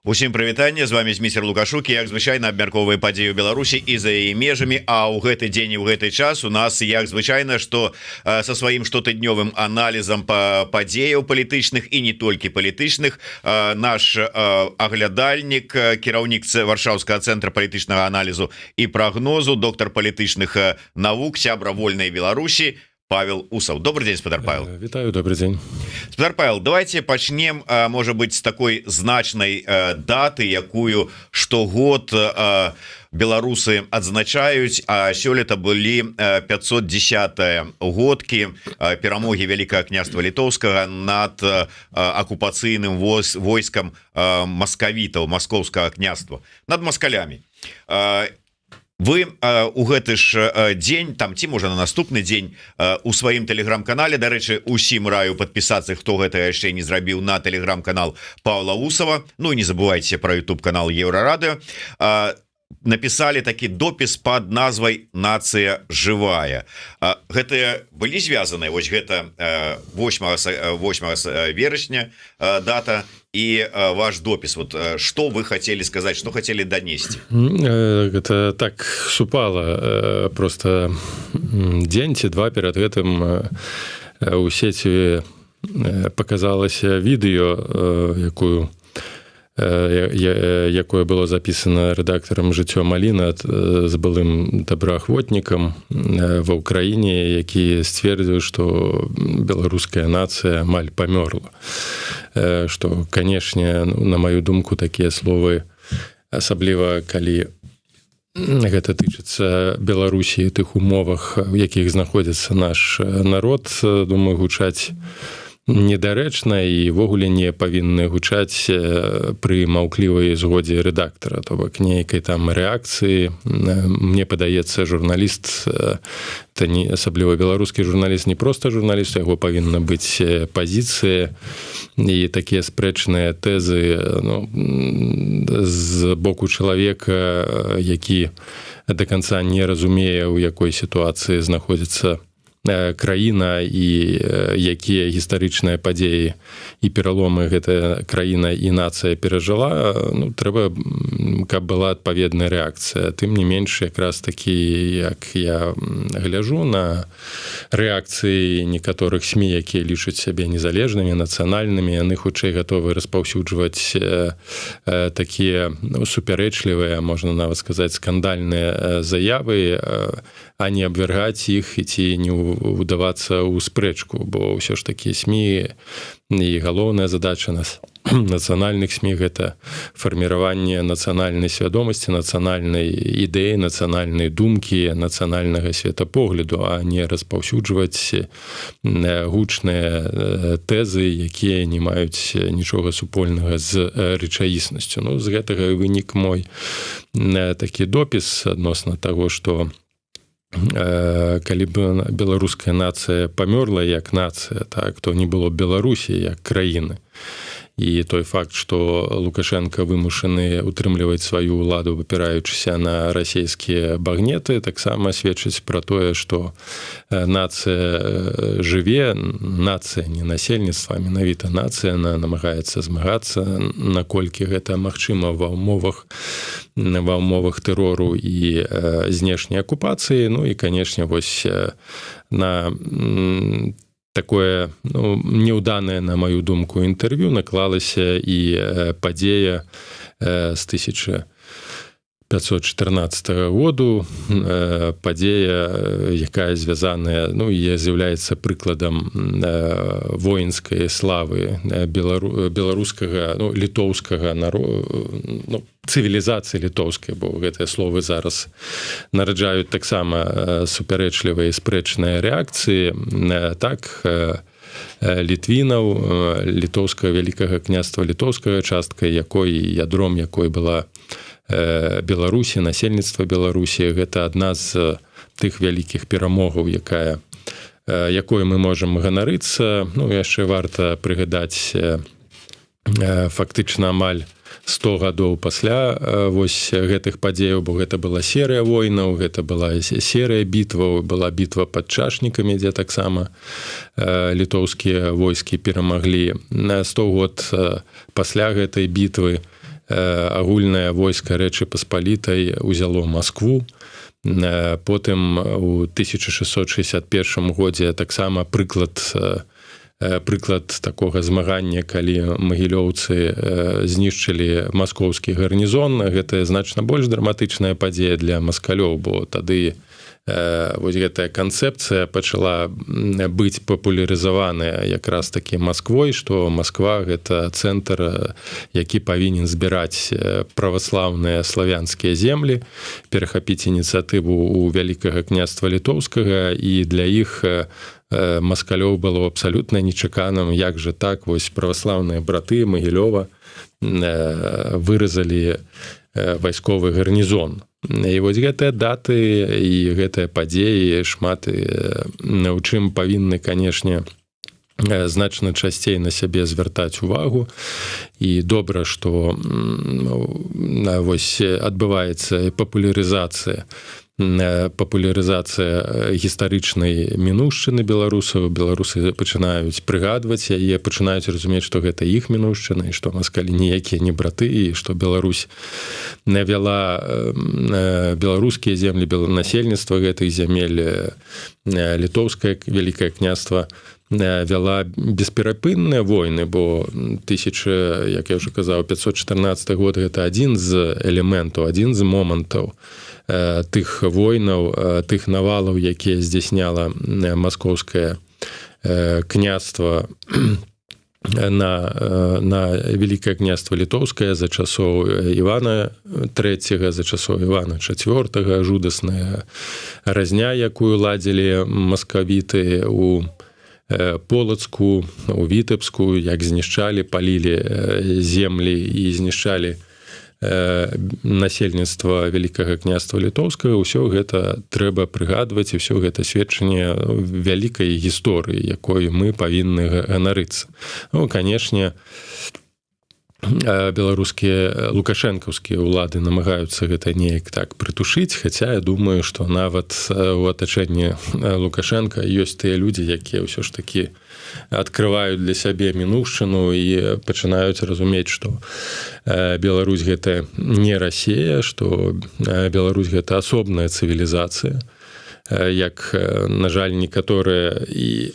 Усім прывітанне, з вамі Зміцер Лукашук. Як звычайна, абмяркоўвае падзею Беларусі і за яе межамі. А ў гэты дзень і ў гэты час у нас, як звычайна, што са сваім штотыднёвым аналізам па падзеяў палітычных і не толькі палітычных наш аглядальнік, кіраўнік Варшаўскага цэнтра палітычнага аналізу і прагнозу, доктар палітычных навук, сябра Вольнай Беларусі Павел Усаў. Добры дзень, спадар Павел. Вітаю, добры дзень. Спадар Павел, давайте пачнем, можа быць, з такой значнай даты, якую штогод беларусы адзначаюць. А сёлета былі 510 угодкі перамогі Вялікага Княства Літоўскага над акупацыйным войскам маскавітаў, Маскоўскага княства, над маскалямі. Вы у гэты ж дзень там ці, можа, на наступны дзень у сваім тэлеграм-канале, дарэчы, усім раю падпісацца, хто гэта яшчэ не зрабіў, на тэлеграм-канал Паўла Усава, ну і не забывайте про YouTube канал Еўрарадыо, написали такі допіс под назвай «Нация живая». Гэтыя былі звязаны, вось гэта 8 верасня дата і ваш допіс? Вот что вы хотели сказать, что хотели донести? Гэта так супала просто: дзень ці два перад гэтым у сеці показалася відэо, якое было запісана рэдактарам «Жыццё Маліна» з былым добраахвотнікам ва Ўкраіне, які сцвердзіў, што беларуская нацыя амаль памёрла. Што, канешне, ну, на маю думку, такія словы, асабліва калі гэта тычыцца Беларусі, тых умовах, у якіх знаходзіцца наш народ, думаю, гучаць недарэчна і ўвогуле не павінны гучаць пры маўклівай згодзе рэдактара, то бок нейкай там рэакцыі. Мне падаецца, журналіст, это не, асабліва беларускі журналіст, не проста журналіст, яго павінна быць пазіцыя, і такія спрэчныя тэзы, ну, з боку чалавека, які до конца не разумее, у якой сітуацыі знаходзіцца краіна і якія гістарычныя падзеі і пераломы гэтая краіна і нацыя перажыла, ну, трэба, каб была адпаведная рэакцыя. Тым не менш, якраз такі, як я гляжу на рэакцыі некаторых СМІ, якія лічаць сябе незалежнымі, нацыянальнымі, яны хутчэй гатовы распаўсюджваць такія, ну, супярэчлівыя, можна нават сказаць, скандальныя заявы, а не абвяргаць іх і ці не ўдавацца ў спрэчку, бо ўсё ж такі СМІ і галоўная задача нас, нацыянальных СМІ, гэта фарміраванне нацыянальнай свядомасці, нацыянальнай ідэі, нацыянальнай думкі, нацыянальнага светапогляду, а не распаўсюджваць гучныя тэзы, якія не маюць нічога супольнага з рэчаіснасцю. Ну, з гэтага і вынік мой такі допіс адносна таго, што калі б беларуская нацыя памёрла як нацыя, так, то не было Беларусі як краіны. І той факт, что Лукашенко вымушаны утрымліваць сваю ўладу, абапіраючыся на расійскія багнеты, таксама сведчыць про тое, что нацыя жыве. Нацыя, не насельніцтва, менавіта нацыя, она намагаецца змагацца, наколькі гэта магчыма ва умовах тэрору і знешняй акупацыі. Ну і, канешне, вось на такое, ну, неўданае, на маю думку, інтэрв'ю наклалася і падзея з 1514 году, падзея, якая звязаная, ну, і з'яўляецца прыкладам воінскай славы беларускага, ну, літоўскага народу, ну, цывілізацыі літоўскай, бо гэтыя словы зараз нараджаюць таксама супярэчлівыя, спрэчныя рэакцыі. Так, літвінаў, літоўскага Вялікага Княства Літоўскага, часткай якой, ядром якой была Беларусі, насельніцтва Беларусі, гэта адна з тых вялікіх перамогаў, якой мы можам ганарыцца. Ну, яшчэ варта прыгадаць, фактычна амаль 100 гадоў пасля вось гэтых падзеяў, бо гэта была серыя войнаў, гэта была серыя бітваў, была бітва пад Чашнікамі, дзе таксама літоўскія войскі перамаглі, на 100 год пасля гэтай бітвы агульнае войска Рэчы Паспалітай узяло Москву. Потым у 1661 годзе таксама прыклад такога змагання, калі магілёўцы знішчылі маскоўскі гарнізон. Гэта значна больш драматычная падзея для маскалёў, бо тады вось гэтая канцэпцыя пачала быць папулярызаваная якраз такі Масквой, што Москва — гэта цэнтр, які павінен збіраць праваслаўныя славянскія землі, перахапіць ініцыятыву у Вялікага Княства Літоўскага. І для іх, маскалёў, было абсалютна нечаканым, як же так, вось праваслаўныя браты Магілёва выразалі вайсковы гарнізон. І вось гэтыя даты і гэтыя падзеі шмат у чым павінны, канешне, значна часцей на сябе звяртаць увагу. І добра, что вось адбываецца папулярызацыя гістарычнай мінушчыны беларусаў. Беларусы пачынаюць прыгадваць яе, пачынаюць разумець, што гэта іх мінушчына і што маскалі ніякія не браты, і што Беларусь навяла, беларускія землі, насельніцтва гэтых зямель, Літоўскае Вялікае Княства вяла бесперапынныя войны. Бо тысяча, як я уже казаў, 514 год — гэта адзін з элементаў, адзін з момантаў тых войнаў, тых навалаў, якія здзяйсняла Маскоўскае княства на Вялікае Княства Літоўскае за часоў Івана Трэцяга, за часоў Івана Чацвёртага. Жудасная разня, якую ладзілі маскавіты у Полацку, у Вітэбску, як знішчалі, палілі землі і знішчалі насельніцтва Вялікага Княства Літоўскага. Ўсё гэта трэба прыгадваць, і ўсё гэта сведчанне вялікай гісторыі, якой мы павінны ганарыцца. Ну, канешне, беларускія лукашэнкаўскія ўлады намагаюцца гэта неяк так прытушыць, хаця я думаю, что нават у атачэнні Лукашенко ёсць тыя людзі, якія ўсё ж такі открываюць для сябе мінушчыну і пачынаюць разумець, что Беларусь — гэта не Расея, что Беларусь — гэта асобная цывілізацыя, як, на жаль, некаторыя, і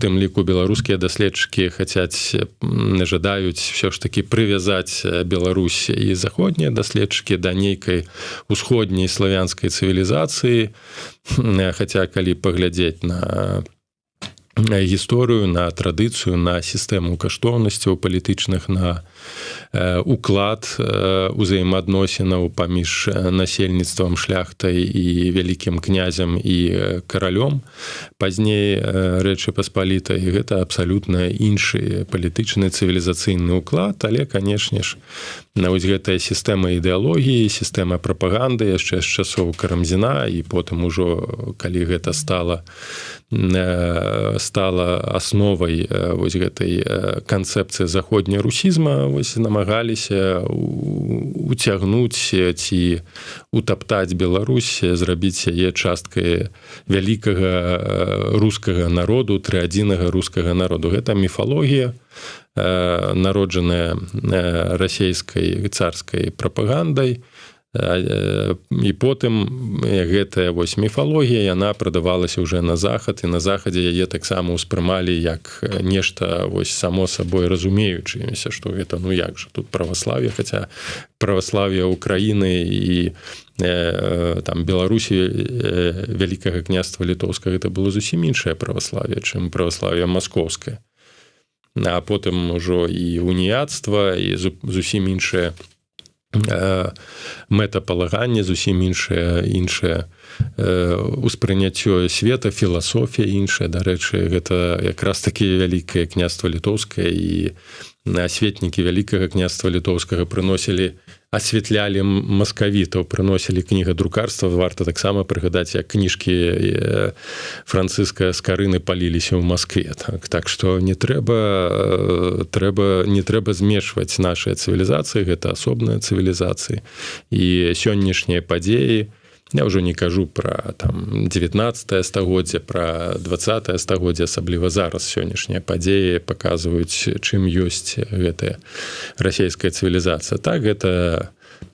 тым ліку беларускія даследчыкі, хацяць, жадаюць все ж таки прывязаць Беларусь, і заходнія даследчыкі, да нейкай усходняй славянскай цывілізацыі. Хаця калі паглядзець на гісторыю, на традыцыю, на сістэму каштоўнасцяў палітычных, на уклад узаемаадносінаў паміж насельніцтвам, шляхтай і вялікім князем, і каралём пазней Рэчы Паспалітай, гэта абсалютна іншы палітычны, цывілізацыйны уклад. Але, канешне ж, на вось гэтая сістэма ідэалогіі, сістэма прапаганды яшчэ з часоў Карамзіна, і потым ужо, калі гэта стала асновай вось гэтай канцэпцыі заходнерусізма, вось намагаліся уцягнуць ці утаптаць Беларусь, зрабіць яе часткай вялікага рускага народу, трыадзінага рускага народу. Гэта міфалогія, народжаная расійскай царскай прапагандай, і потым гэтая вось міфалогія, яна прадавалася уже на захад, і на захадзе яе таксама ўспрымалі як нешта вось само сабой разумеючыся, что гэта, ну як же тут праваславие. Хотя праваславие Украіны і там Беларусі, Вялікага Княства Літоўскага — это было зусім іншае праваславие, чым праваславие маскоўскае. А потым ужо і уніяцтва, і зусім іншае мэтапалаганне, зусім іншае успрыняццё света, філасофія іншая. Дарэчы, гэта якраз такі Вялікае Княства Літоўскае і асветнікі Вялікага Княства Літоўскага прыносілі, асвятлялі маскавітаў, прыносілі кнігадрукарства. Варта таксама прыгадаць, як кніжкі Францыска Скарыны паліліся ў Москве. Так что не трэба, трэба не трэба змешваць нашыя цывілізацыі, гэта асобныя цывілізацыі. І сённяшнія падзеі Я ўжо не кажу про там 19 стагоддзя, про 20 стагоддзя. Асабліва зараз сённяшнія падзеі паказваюць, чым ёсць гэтая расійская цывілізацыя. Так, гэта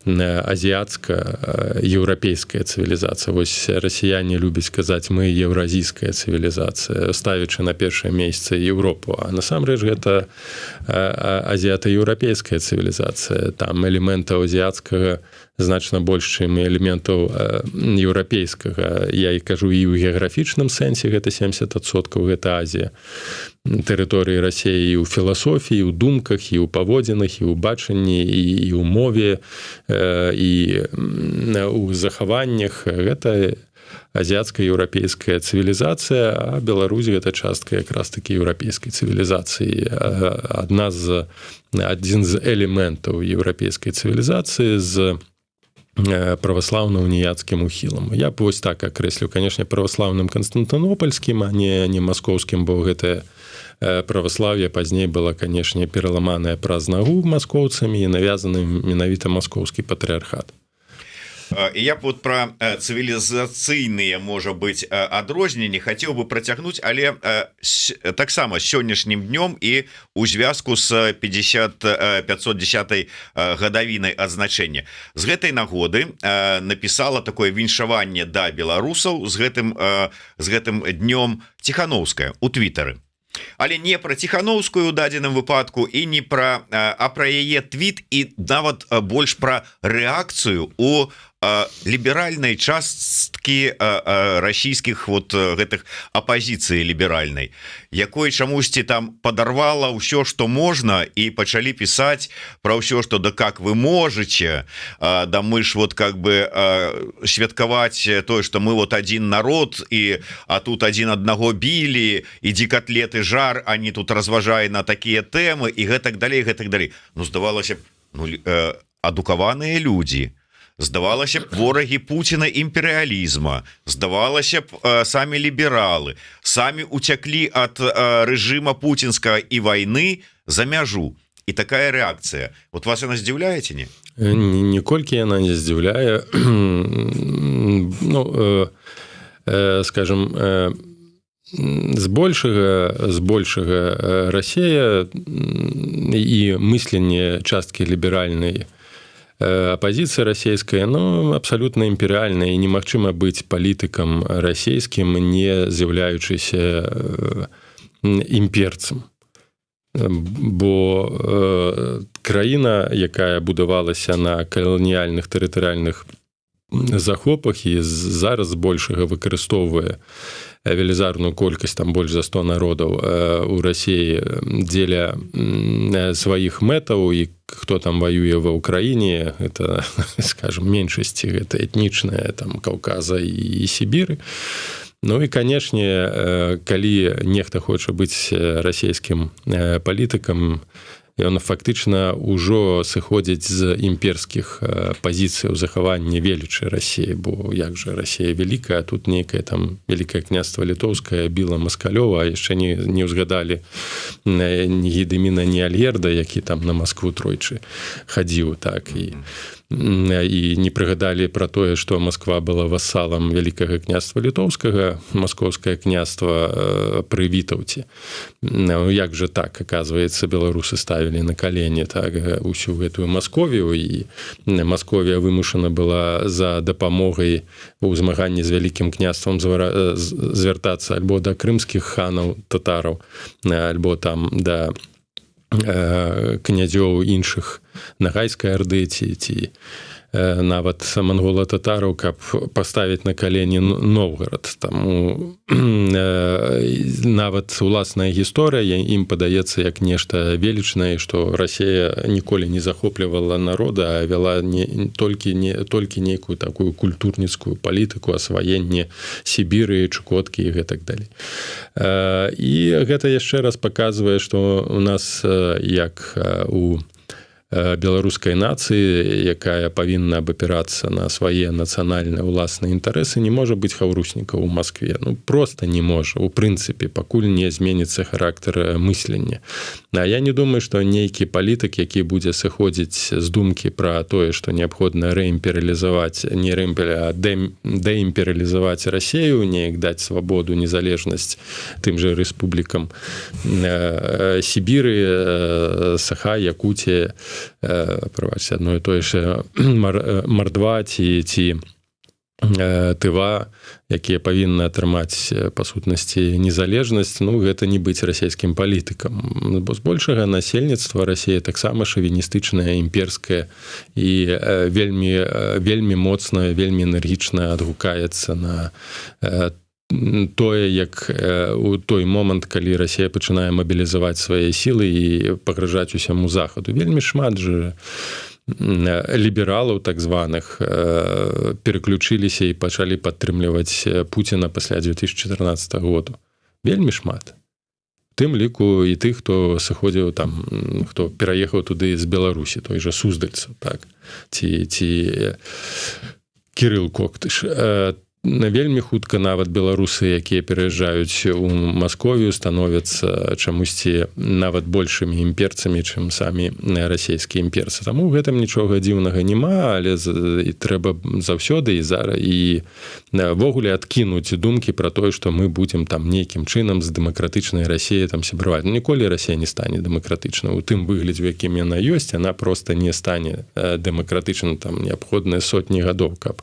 азіяцка-еўрапейская цывілізацыя. Вось расіяне любяць казаць: «Мы еўразійская цывілізацыя», ставячы на першае месца Еўропу, а насамрэч гэта азіята-еўрапейская цывілізацыя. Там элементаў азіяцкага значна больш, чым элементаў еўрапейскага. Я і кажу, і ў геаграфічным сэнсе гэта 70% гэта Азія, тэрыторыі Расеі, ў філасофіі, у думках, і ў паводзінах, і ў бачанні, і ў мове, і у захаваннях. Гэта азіяцка-еўрапейская цывілізацыя. А Беларусь — гэта частка якраз такі еўрапейскай цывілізацыі, адна з адзін з элементаў еўрапейскай цывілізацыі з праваслаўна-уніяцкім ухілам. Я б вось так акрэслю, канешне, праваслаўным канстантынопальскім, а не маскоўскім, бо гэтае праваслаўе пазней было, канешне, пераламанае праз нагу маскоўцамі і навязаны менавіта маскоўскі патрыархат. Я б вот про цывілізацыйныя, можа быть, адрозненні хацеў бы працягнуць, але таксама сённяшнім днём і у звязку с 50 510 гадавінай адзначэння. З гэтай нагоды написала такое віншаванне да беларусаў з гэтым днём Ціханоўская у твиттары. Але не про Ціханоўскую у дадзеным выпадку і не про, а про яе твіт і нават больш про рэакцыю у ліберальнай часткі расійскіх вот гэтых апозіцыі ліберальнай, якой чамусьці там падарвала ўсё, что можна, і пачалі пісаць про ўсё, что да как вы можете, да мы ж вот как бы святкаваць тое, что мы вот один народ, і а тут один аднаго білі, ідзі котлеты жар, они тут разважае на такія тэмы і гэтак далей, гэтак далей. Ну, здавалася б, ну, адукаваныя людзі, здавалася б, ворагі Пуціна, імперыялізма, здавалася б, самі лібералы, самі уцяклі от рэжыма пуцінскага і войны за мяжу, і такая рэакцыя. Вот вас она здзіўляеце, не? Ніколькі яна не здзіўляе. Ну, скажем, збольшага Расія і мысленне часткі ліберальнай апазіцыя расійская, ну, абсалютна імперыальная, і немагчыма быць палітыкам расійскім, не з'яўляючыся імперцам, бо краіна, якая будавалася на каланіяльных тэрытарыяльных захопах і зараз збольшага выкарыстоўвае велізарную колькасць, там больш за 100 народаў у Расіі дзеля сваіх мэтаў, і хто там ваюе ва Ўкраіне, это, скажем, меншасці, гэта этнічная там Каўказа і Сібіры. Ну і, канешне, калі нехта хоча быць расійскім палітыкам, ён фактычна ўжо сыходзіць з імперскіх пазіцыяў захавання велічы Расіі, бо як жа, Расія вялікая, тут нейкае там Вялікае Княства Літоўскае біла маскалёў, яшчэ не ўзгадалі ні Гедыміна, ні Альгерда, які там на Москву тройчы хадзіў, так, і не прыгадалі пра тое, што Москва была васалам Вялікага Княства Літоўскага, Маскоўскае княства пры Вітаўце. Ну, як же так, оказывается, беларусы ставілі на калені так усю гэтую Масковію, і Масковія вымушана была за дапамогай у змаганні з Вялікім Княствам звяртацца альбо да крымскіх ханаў татараў, альбо там да князёў іншых Нагайскай Арды ці нават мангола-татараў, каб паставіць на калені Новгород. Таму нават уласная гісторыя ім падаецца як нешта велічнае, што Расія ніколі не захоплівала народа, а вяла не толькі нейкую такую культурніцкую палітыку асваення Сібіры, Чукоткі і гэтак далей. І гэта яшчэ раз паказвае, што у нас, як у Беларускай нацыі, якая павінна абапірацца на свае нацыянальныя, уласныя інтарэсы, не можа быць хаўруснікаў у Москве. Ну, просто не можа у прынцыпе, пакуль не зменіцца характар мыслення. А я не думаю, что нейкі палітык, які будзе сыходзіць з думкі пра тое, что неабходна рэімперыялізаваць, не рэмпеля, дэімперыялізаваць Расею, неяк даць свабоду, незалежнасць тым же рэспублікам Сібіры, Саха, Якутія, прабачце, одно і тое ж, Мардва ці Тыва, якія павінны атрымаць па сутнасці незалежнасць, ну, гэта не быць расійскім палітыкам, бо збольшага насельніцтва Расія таксама шавіністычная, імперская і вельмі, вельмі моцна, вельмі энергічна адгукаецца на тое, як у той момант, калі Расія пачынае мабілізаваць свае сілы і пагражаць усяму Захаду. Вельмі шмат же лібералаў так званых пераключыліся і пачалі падтрымліваць Пуціна пасля 2014 году, вельмі шмат, тым ліку і тых, хто сыходзіў там, хто пераехаў туды з Беларусі, той же Суздальцаў, так, ці Кірыл Коктыш. Вельмі хутка нават беларусы, якія пераязджаюць у Масковію, становяцца чамусьці нават большымі імперцамі, чым самі расійскія імперцы. Таму ў гэтым нічога дзіўнага няма, але і трэба заўсёды, і зараз, і ўвогуле адкінуць думкі пра тое, што мы будзем там нейкім чынам з дэмакратычнай Расіяй там сябраваць. Ну, ніколі Расія не стане дэмакратычна у тым выглядзе, у якім яна ёсць, она просто не стане дэмакратычна. Там неабходныя сотні гадоў, каб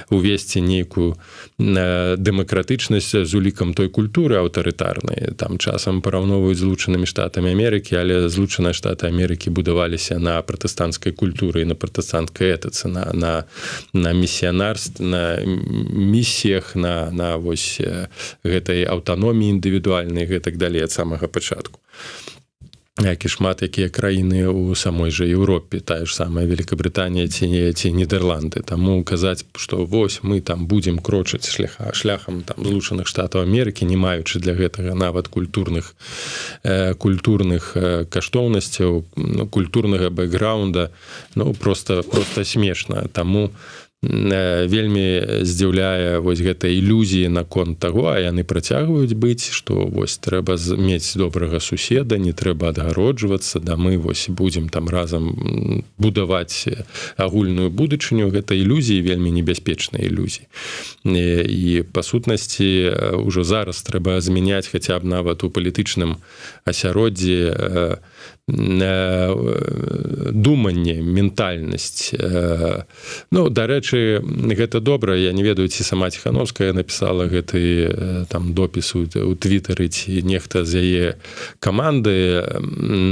увесці нейкую дэмакратычнасць з улікам той культуры аўтарытарнай. Там часам параўноўваюць Злучанымі Штатамі Амерыкі, але Злучаныя Штаты Амерыкі будаваліся на пратэстанцкай культуры, на пратэстанцкай этыцы, на місіянарств, на місіях, на вось гэтай аўтаноміі індывідуальнай, гэтак далей ад самага пачатку, як і шмат якія краіны ў самой жа Еўропе, тая ж самая Великабрытанія ці Нідерланды. Таму казаць, што вось мы там будзем крочыць шляхам там Злучаных Штатаў Амерыкі, не маючы для гэтага нават культурных каштоўнасцяў, ну, культурнага бэкграунда, ну, просто смешна. Таму вельмі здзіўляе вось гэта ілюзіі наконт таго, а яны працягваюць быць, што вось трэба мець добрага суседа, не трэба адгароджвацца, да, мы вось будзем там разам будаваць агульную будучыню. Гэта ілюзіі, вельмі небяспечныя ілюзіі, і па сутнасці ўжо зараз трэба змяняць хаця б нават у палітычным асяроддзі думанне, ментальнасць. Ну, дарэчы, гэта добра. Я не ведаю, ці сама Ціхановская написала гэты там допіс у твиттары, ці нехта з яе каманды,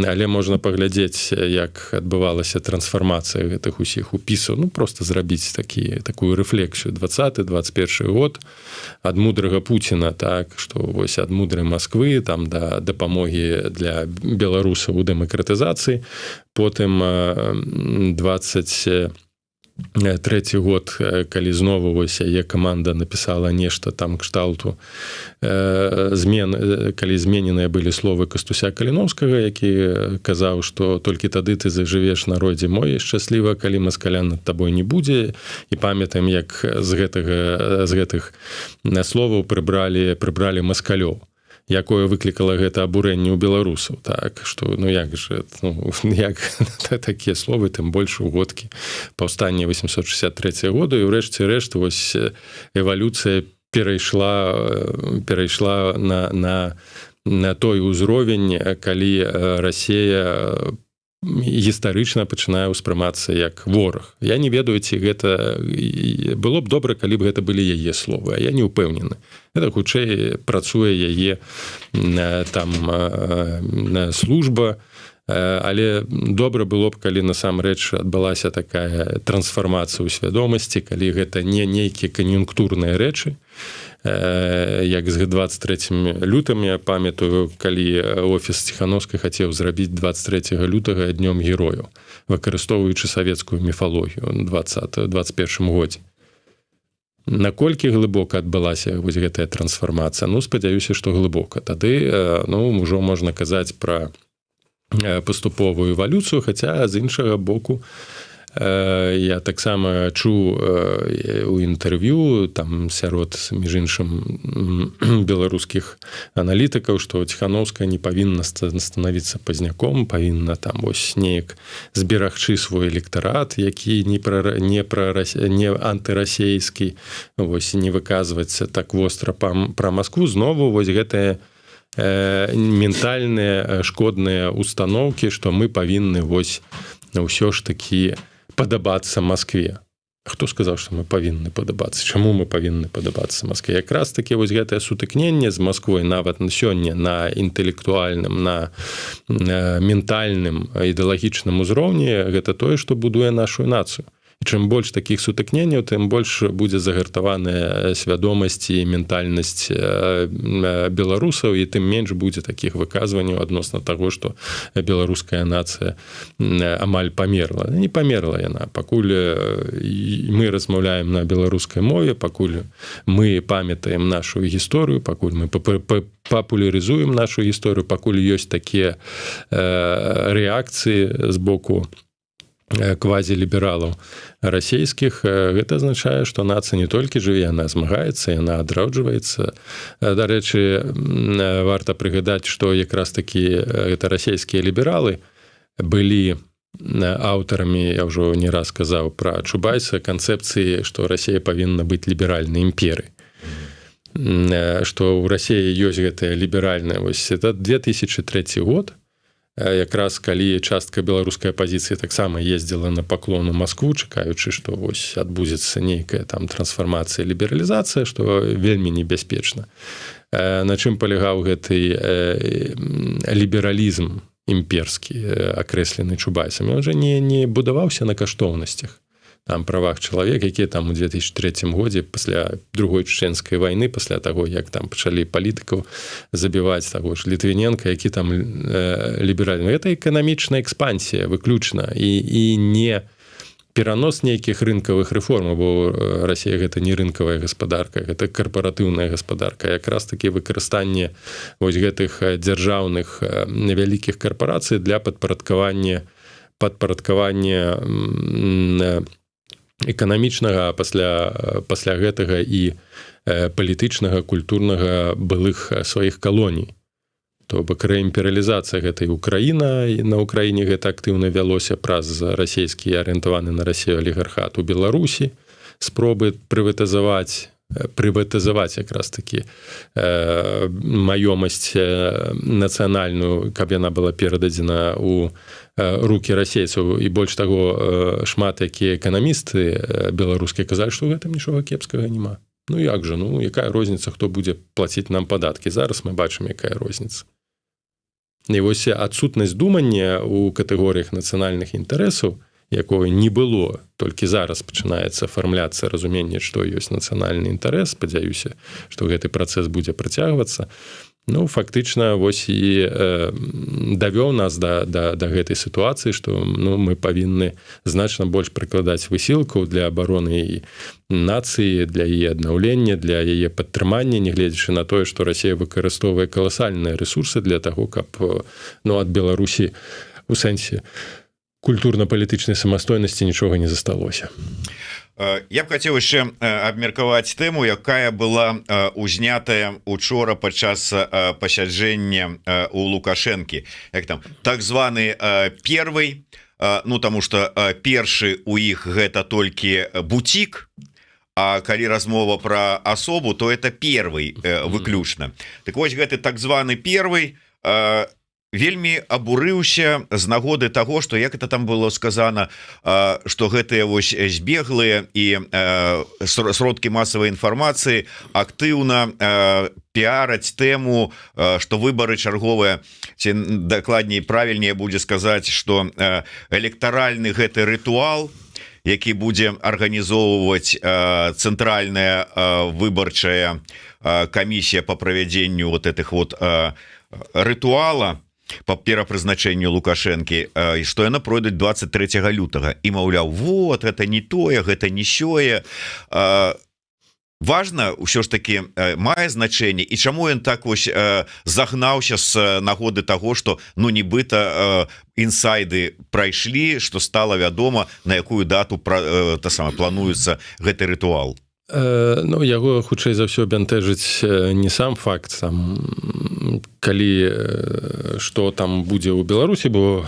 але можна паглядзець, як адбывалася трансфармацыя гэтых усіх упісаў. Ну, просто зрабіць такую рэфлексію: 20 21 год, ад мудрага Пуціна, так что вось ад мудрай Москвы там да дапамогі для беларусаў у дэмакратызацыі, потым 23 год, калі знову вось яе каманда написала нешта там кшталту змен, калі змененыя былі словы Кастуся Каліновскага, які казаў, что толькі тады ты зажывеш, народзе мой, шчасліва, калі маскаля над табой не будзе. І памятаем, як з гэтых словаў прыбралі маскалёў, якое выклікала гэта абурэнне ў беларусаў, так что ну як же, ну, як такія словы, тым больш угодкі паўстання 863 году. І ўрэшце рэшт вось эвалюцыя перайшла на той узровень, калі Расія гістарычна пачынае ўспрымацца як вораг. Я не ведаю, ці гэта, было б добра, калі б гэта былі яе словы, а я не ўпэўнены, это хутчэй працуе яе там служба. Але добра было б, калі насамрэч адбылася такая трансфармацыя ў свядомасці, калі гэта не нейкія кан'юнктурныя рэчы, як з 23 лютым. Я памятаю, калі офіс Ціхановскай хацеў зрабіць 23 лютага днём герою, выкарыстоўваючы савецкую міфалогію, 20 21 годзе. Наколькі глыбока адбылася вось гэтая трансфармацыя? Ну, спадзяюся, што глыбока. Тады, ну, ўжо можна казаць пра паступовую эвалюцыю. Хаця, з іншага боку, я таксама чуў у інтэрв'ю там сярод, між іншым, беларускіх аналітыкаў, што Ціханоўская не павінна становіцца Пазняком, павінна там вось неяк зберагчы свой электарат, які не пра не антырасейскі, вось не выказвацца так востра пра Маскву. Знову вось гэтая ментальныя шкодныя установкі, што мы павінны вось ўсё ж такі падабацца Маскве. Хто сказаў, што мы павінны падабацца? Чаму мы павінны падабацца Маскве? Якраз таки вось гэтае сутыкненне з Масквой нават на сёння на інтэлектуальным, на ментальным, ідэалагічным узроўні — гэта тое, што будуе нашу нацыю. Чым больш такіх сутыкненняў, тым больш будзе загартаваная свядомасць і ментальнасць беларусаў, і тым менш будзе такіх выказванняў адносна таго, што беларуская нацыя амаль памерла. Не памерла яна. Пакуль мы размаўляем на беларускай мове, пакуль мы памятаем нашу гісторыю, пакуль мы папулярызуем нашу гісторыю, пакуль ёсць такія рэакцыі з боку квазілібералаў расійскіх, гэта азначае, што нацыя не толькі жыве, яна змагаецца, яна адраджваецца. Дарэчы, варта прыгадаць, што якраз такі гэта расійскія лібералы былі аўтарамі, я ўжо не раз казаў пра Чубайса, канцэпцыі, што Расія павінна быць ліберальнай імперыяй, што ў Расіі ёсць гэтая ліберальная. Вось это 2003 год, якраз калі частка беларускай апазіцыі таксама ездзіла на паклон у Маскву, чакаючы, што вось адбудзецца нейкая там трансфармацыя, лібералізацыя, што вельмі небяспечна. На чым палягаў гэты лібералізм імперскі, акрэслены Чубайсам? Ён жа не будаваўся на каштоўнасцях, там, правах чалавек, якія там у 2003 годзе, пасля Другой чачэнскай войны, пасля таго, як там пачалі палітыкаў забіваць, таго ж Літвіненко, які там ліберальны? Это эканамічная экспансія выключна і не перанос нейкіх рынкавых рэформ, бо Расія — гэта не рынкавая гаспадарка, гэта карпаратыўная гаспадарка. Якраз таки выкарыстанне вось гэтых дзяржаўных вялікіх карпарацый для падпарадкавання эканамічнага, пасля гэтага і палітычнага, культурнага былых сваіх калоній. То бок рэімперыялізацыя гэтай Украіна, і на Украіне гэта актыўна вялося праз расійскі, арыентаваны на Расію алігархат, у Беларусі спробы прыватызаваць якраз таки маёмасць нацыянальную, каб яна была перададзена у руки расейцаў. І больш таго, шмат якія эканамісты беларускія казалі, што ў гэтым нічога кепскага няма. Ну як жа, ну якая розніца, хто будзе плаціць нам падаткі? Зараз мы бачым, якая розніца. І вось адсутнасць думання у катэгорыях нацыянальных інтарэсаў, якое не было, толькі зараз пачынаецца афармляцца разуменне, што ёсць нацыянальны інтарэс, спадзяюся, што гэты працэс будзе працягвацца, ну, фактычна вось і давёў нас да гэтай сітуацыі, што, ну, мы павінны значна больш прыкладаць высілкаў для абароны і нацыі, для яе аднаўлення, для яе падтрымання, нягледзячы на тое, што Расія выкарыстоўвае каласальныя ресурсы для таго, каб, ну, ад Беларусі у сэнсе культурна-палітычнай самастойнасці нічога не засталося. Я б хацеў яшчэ абмеркаваць тэму, якая была узнятая учора падчас пасяджэння у Лукашэнкі, як там, так званы первый. Ну, таму што першы у іх — гэта толькі бутик, а калі размова про асобу, то это первый выключна. Так вось, гэты так званы первый вельмі абурыўся з нагоды таго, што, як это там было сказано, што гэтыя вось збеглыя і сродкі масавай інфармацыі актыўна піараць тэму, што выбары чарговыя, ці, дакладней, правільнее будзе сказаць, што электаральны гэты рытуал, які будзе арганізоўваць Цэнтральная выбарчая камісія по правядзенню вот этих вот рытуала по перапрызначэнню Лукашэнкі, і што яна пройдуць 23 лютага, і, маўляў, вот это не тое, гэта не сёе. Важно ўсё ж таки, мае значэнне, і чаму ён так вось загнаўся з нагоды того, что, ну, нібыта інсайды прайшлі, что стало вядома, на якую дату пра та сама плануецца гэты рытуал? Ну, яго хутчэй за ўсё бянтэжыць не сам факт там, калі что там будзе ў Беларусі, бо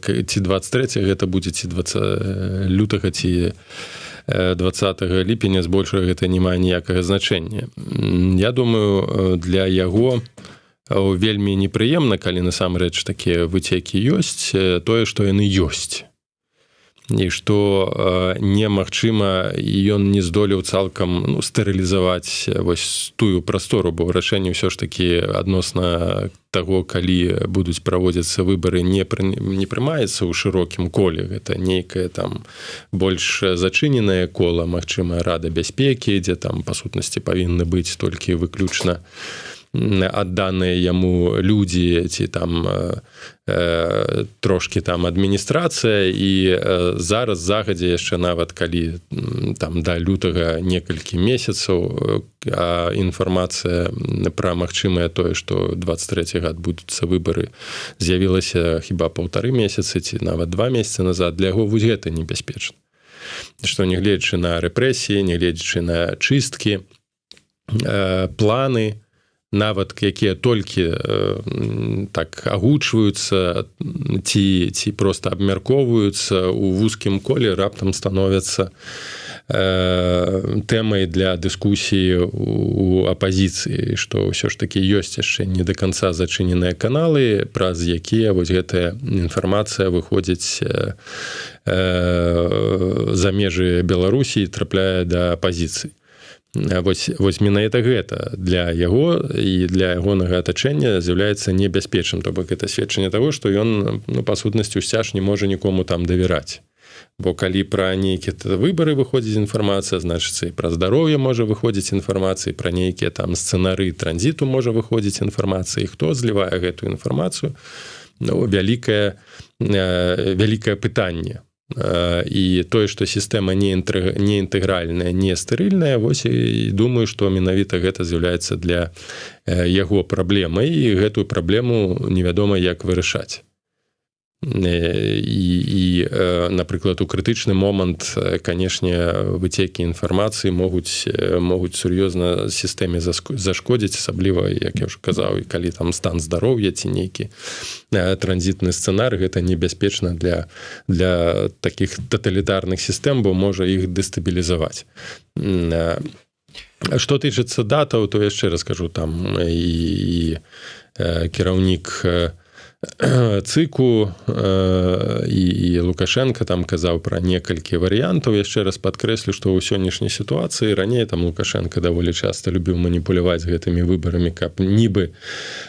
ці 23 гэта будзе, ці 20 лютага, ці 20 ліпеня, збольшага гэта не мае ніякага значэння. Я думаю, для яго вельмі непрыемна, калі насамрэч такія выцекі ёсць, тое, што яны ёсць і што немагчыма, ён не здолеў цалкам, ну, стэрылізаваць вось тую прастору, бо рашэнне ўсё ж таки адносна таго, калі будуць праводзіцца выбары, не прымаецца ў шырокім коле. Гэта нейкае там больш зачыненае кола, магчыма, Рада бяспекі, дзе там па сутнасці павінны быць толькі выключна адданыя яму людзі ці там трошки там адміністрацыя. І зараз загадзя яшчэ, нават калі там да лютага некалькі месяцаў, інфармацыя пра магчымае тое, што 23 адбудуцца выбары, з'явілася хіба паўтары месяцы ці нават 2 месяцы назад. Для яго вось гэта небяспечна, што, нягледзячы на рэпрэсіі, нягледзячы на чысткі, планы, нават якія толькі так агучваюцца ці просто абмяркоўваюцца у вузкім коле, раптам становяцца тэмай для дыскусіі у апазіцыі, што ўсё ж таки ёсць яшчэ не до конца зачыненыя каналы, праз якія вось гэтая інфармацыя выходзіць за межы Беларусі, трапляе да апазіцыі. Вось менавіта гэта для яго і для ягонага атачэння з'яўляецца небяспечным. То бок это сведчанне того, што ён, ну, па сутнасці ўсцяж не можа нікому там давяраць, бо калі пра нейкія выбары выходзіць інфармацыя, значыцца, і пра здароўе можа выходзіць інфармацыі, пра нейкія там сцэнары транзіту можа выходзіць інфармацыі. Хто злівае гэтую інфармацыю? Ну, вялікае пытанне. І тое, што сістэма не інтэгральная, не стэрыльная, вось і думаю, што менавіта гэта з'яўляецца для яго праблемай, і гэтую праблему невядома як вырашаць. І, напрыклад, у крытычны момант, канешне, выцекі інфармацыі могуць сур'ёзна сістэме зашкодзіць, асабліва, як я ўжо казаў, і калі там стан здароўя ці нейкі транзітны сцэнар, гэта небяспечна для таких таталітарных сістэм, бо можа іх дэстабілізаваць. Что тычыцца датаў, то яшчэ раз кажу, там і кіраўнік ЦЫКу, і Лукашенко там казаў пра некалькі варыянтаў. Яшчэ раз падкрэслю, што ў сённяшняй сітуацыі, раней там Лукашенко даволі часта любіў маніпуляваць гэтымі выбарамі, каб нібы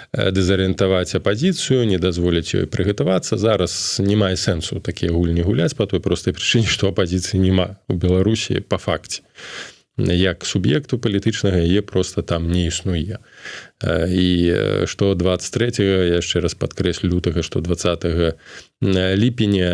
дэзарыентаваць апазіцыю, не дазволіць ёй прыгатавацца. Зараз не мае сэнсу такія гульні гуляць па той простай прычыне, што апазіцыі няма у Беларусі па факце, як суб'екту палітычнага яе просто там не існуе. І што 23, яшчэ раз падкрэслю, лютага, што 20 ліпеня,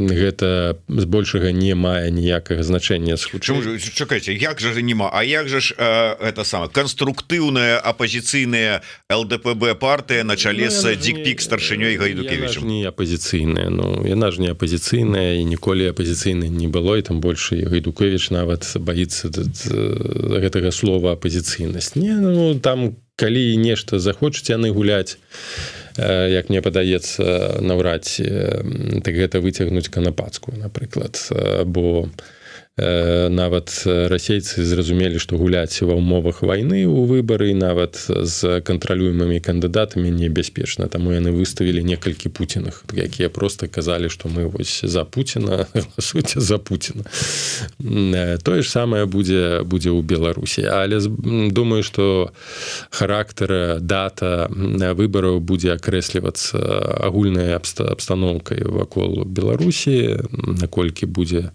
гэта збольшага не мае ніякага значэння. Чакайце, як жа нема? А як жа ж это самое канструктыўная апозіцыйная ЛДПБ партыя на чале, ну, с дикпік старшынёй Гайдукевичем? Не апозіцыйная, ну, яна ж не апозіцыйная і ніколі апозіцыйнай не было, і там больше Гайдукевич нават боится гэтага слова «апозіцыйнасць». Не, ну, там калі нешта захочуць яны гуляць, як мне падаецца, наўрад, так гэта выцягнуць Канапацкую, напрыклад, бо нават расейцы зразумелі, што гуляць ва ўмовах вайны ў выбары, нават з кантралюемымі кандыдатамі, небяспечна. Таму яны выставілі некалькі пуціных, якія просто казалі, што мы вось за Пуціна, галасуйце за Пуціна. Тое ж самае будзе ў Беларусі, але думаю, што характар, дата выбараў будзе акрэслівацца агульнай абстаноўкай вакол Беларусі, наколькі будзе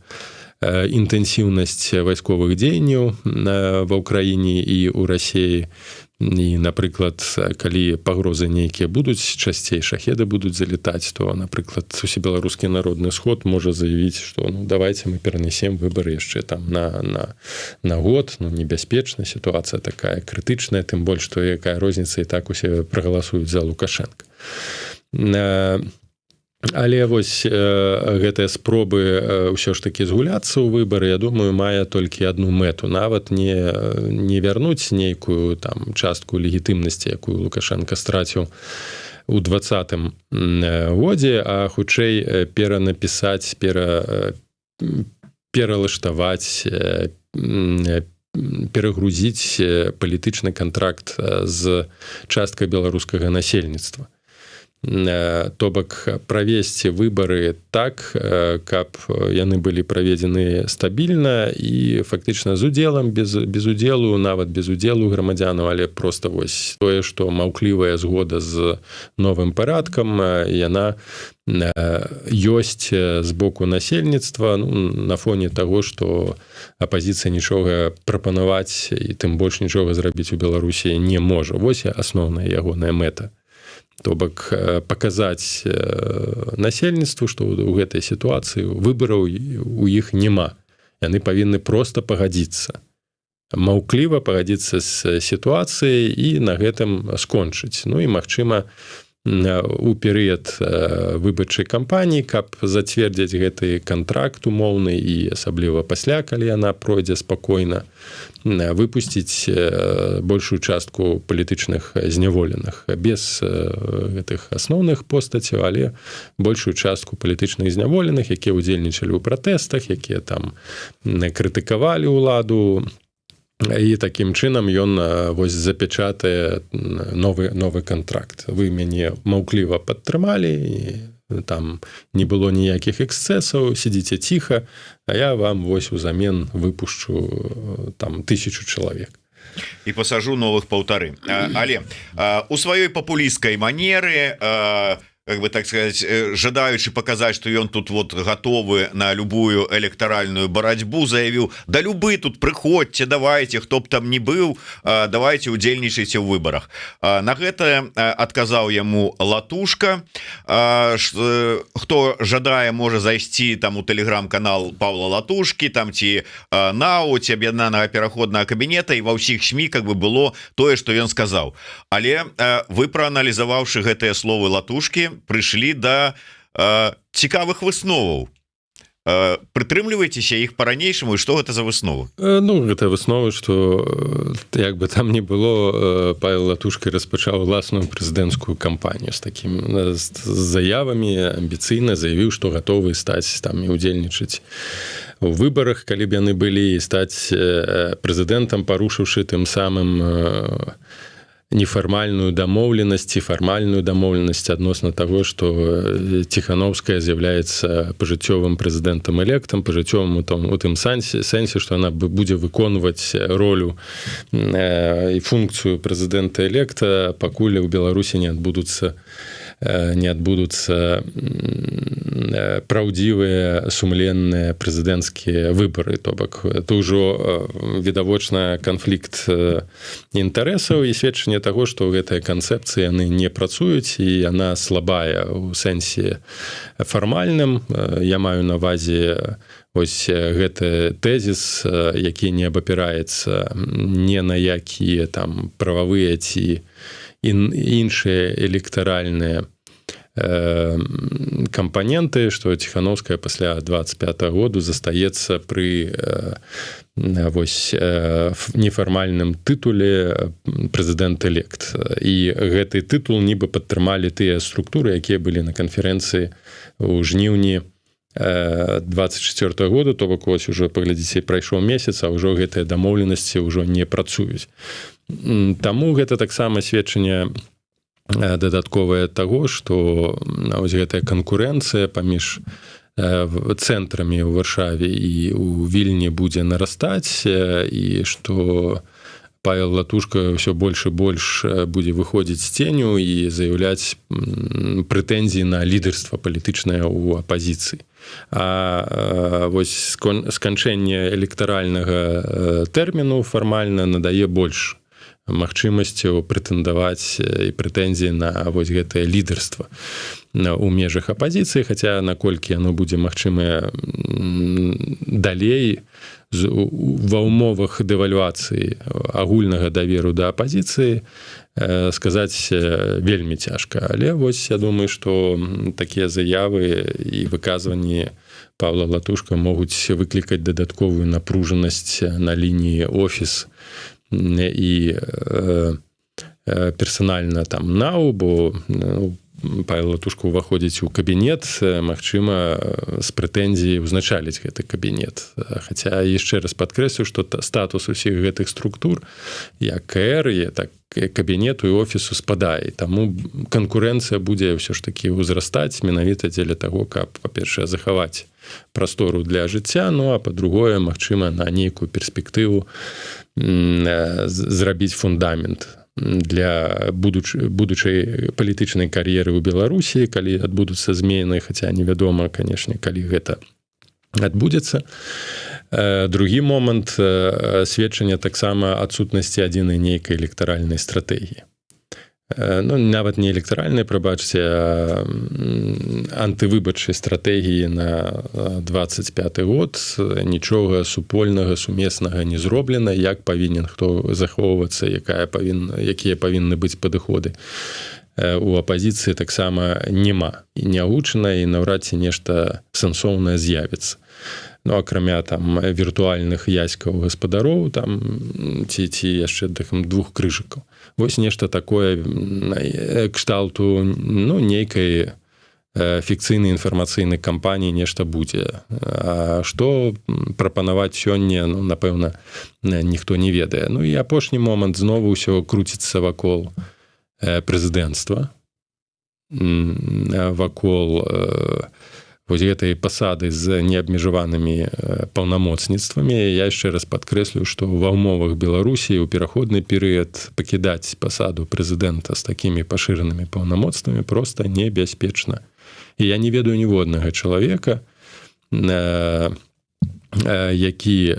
Інтэнсіўнасць вайсковых дзеянняў ва Ўкраіне і ў Расеі. І, напрыклад, калі пагрозы нейкія будуць, часцей шахеды будуць залетаць, то, напрыклад, Усебеларускі народны сход можа заявіць, что, ну, давайте мы перанесем выборы яшчэ там на год, ну, небяспечна, сітуацыя такая крытычная, тым больш што якая розніца, і так усе прагаласуюць за Лукашенко. Але вось гэтыя спробы ўсё ж таки згуляцца ў выбары, я думаю, мае толькі одну мэту: нават не вярнуць нейкую там частку легітымнасці, якую Лукашенко страціў у 20-м годзе, а хутчэй перанапісаць, пералаштаваць, перагрузіць палітычны кантракт з часткай беларускага насельніцтва. То бок правесці выбары так, каб яны былі праведзены стабільна і фактычна з удзелам, без удзелу, нават без удзелу грамадзянаў, але просто вось тое, што маўклівая згода з новым парадкам, яна ёсць з боку насельніцтва, ну, на фоне таго, што апазіцыя нічога прапанаваць і тым больш нічога зрабіць у Беларусі не можа. Вось асноўная ягоная мэта: то бок паказаць насельніцтву, што ў гэтай сітуацыі выбараў у іх няма, яны павінны просто пагадзіцца, маўкліва пагадзіцца з сітуацыяй і на гэтым скончыць. Ну і, магчыма, у перыяд выбарчай кампаніі, каб зацвердзіць гэты кантракт умоўны, і асабліва пасля, калі яна пройдзе спакойна, выпусціць большую частку палітычных зняволеных, без гэтых асноўных постацяў, але большую частку палітычных зняволеных, якія ўдзельнічалі ў пратэстах, якія там крытыкавалі ўладу. І такім чынам ён вось запячатае новы кантракт: вы мяне маўкліва падтрымалі, там не было ніякіх эксцэсаў, сидзіце ціха, а я вам вось узамен выпушчу там 1000 чалавек. І пасажу новых 1,5. Але у сваёй папулісцкай манеры, как бы так сказать, жадаючы показать, что ён тут вот готовы на любую электаральную барацьбу, заявіў: да любы тут прыходзьце, давайте, хто б там не быў, давайте удзельнічайце ў выборах. На гэта адказаў яму Латушка. Хто жадае, можа зайсці там у телеграм-канал Павла Латушки там ці НАУ, ці Аб'яднанага пераходнага кабінета, і ва ўсіх СМІ как бы было тое, что ён сказаў. Але вы, прааналізаваўшы гэтыя словы Латушки, прыйшлі да цікавых высноваў. Прытрымліваецеся іх по-ранейшаму, і што гэта за выснову? Ну, гэта высновы, что, як бы там не было, Павел Латушка распачаў уласную прэзідэнцкую кампанію з таким, з заявамі, амбіцыйна заявіў, што гатовы стаць там і удзельнічаць у выбарах, калі б яны былі, і стаць прэзідэнтам, парушыўшы тым самым нефармальную дамоўленасць ці фармальную дамоўленасць адносна таго, што Ціхановская з'яўляецца пажыццёвым прэзідэнтам электам, пажыццёвым там у тым сэнсе, што она будзе выконваць ролю і функцыю прэзідэнта электа, пакуль у Беларусі не адбудуцца праўдзівыя, сумленныя прэзідэнцкія выбары. То бок это ўжо відавочна канфлікт інтарэсаў і сведчанне таго, што гэтыя канцэпцыі, яны не працуюць і яна слабая ў сэнсе фармальным. Я маю на ўвазе ось гэты тэзіс, які не абапіраецца не на якія там прававыя ці іншыя электаральныя кампаненты, што Ціхановская пасля 25 -го году застаецца пры вось нефармальным тытуле прэзідэнт элект, і гэты тытул нібы падтрымалі тыя структуры, якія былі на канферэнцыі ў жніўні 24 -го году. То бок вось уже, паглядзіце, прайшоў месяц, а ўжо гэтыя дамоўленасці ўжо не працуюць. Таму гэта таксама сведчанне дадатковае таго, што ось гэтая канкурэнцыя паміж цэнтрамі ў Варшаве і у Вільні будзе нарастаць, і што Павел Латушка, ён Павел Латушка ўсё больш і больш будзе выходзіць з ценю і заяўляць прэтэнзіі на лідарства палітычнае ў апазіцыі. А вось сканчэнне электаральнага тэрміну фармальна надае больш магчымасцяў прэтэндаваць і прэтэнзіі на вось гэтае лідарства у межах апазіцыі, хаця наколькі яно будзе магчымае далей ва ўмовах дэвальвацыі агульнага даверу да апазіцыі, сказаць вельмі цяжка. Але вось я думаю, что такія заявы і выказванні Павла Латушка могуць выклікаць дадатковую напружанасць на лініі офіс і персанальна там НАУ, бо, ну, Павел Латушка ўваходзіць у кабінет, магчыма, з прэтэнзіяй узначаліць гэты кабінет. Хаця яшчэ раз падкрэслю, што статус усіх гэтых структур, як КР, так кабінету і офісу, спадае, таму канкурэнцыя будзе ўсё ж такі ўзрастаць менавіта дзеля таго, каб, па-першае, захаваць прастору для жыцця, ну а па-другое, магчыма, на нейкую перспектыву зрабіць фундамент для будучай палітычнай кар'еры ў Беларусі, калі адбудуцца змены, хаця невядома, канешне, калі гэта адбудзецца. Другі момант: сведчання таксама адсутнасці адзінай нейкай электаральнай стратэгіі. Ну, нават не электаральнай, прабачце, антывыбарчай стратэгіі на 25 год. Нічога супольнага, сумеснага не зроблена, як павінен хто захоўвацца, якая павінна якія павінны быць падыходы, у апазіцыі таксама няма і не агучана, і наўрад ці нешта сэнсоўнае з'явіцца, ну, акрамя там віртуальных яськаў гаспадароў там ці яшчэ там двух крыжыкаў. Вось нешта такое кшталту, ну, нейкай фікцыйнай інфармацыйнай кампаніі нешта будзе. А што прапанаваць сёння, ну, напэўна, ніхто не ведае. Ну і апошні момант: знову ўсё круціцца вакол прэзідэнцтва, вакол вось гэтай пасады з неабмежаванымі паўнамоцніцтвамі. Я яшчэ раз падкрэслю, што ва ўмовах Беларусі ў пераходны перыяд пакідаць пасаду прэзідэнта з такімі пашыранымі паўнамоцтвамі просто небяспечна, і я не ведаю ніводнага чалавека, які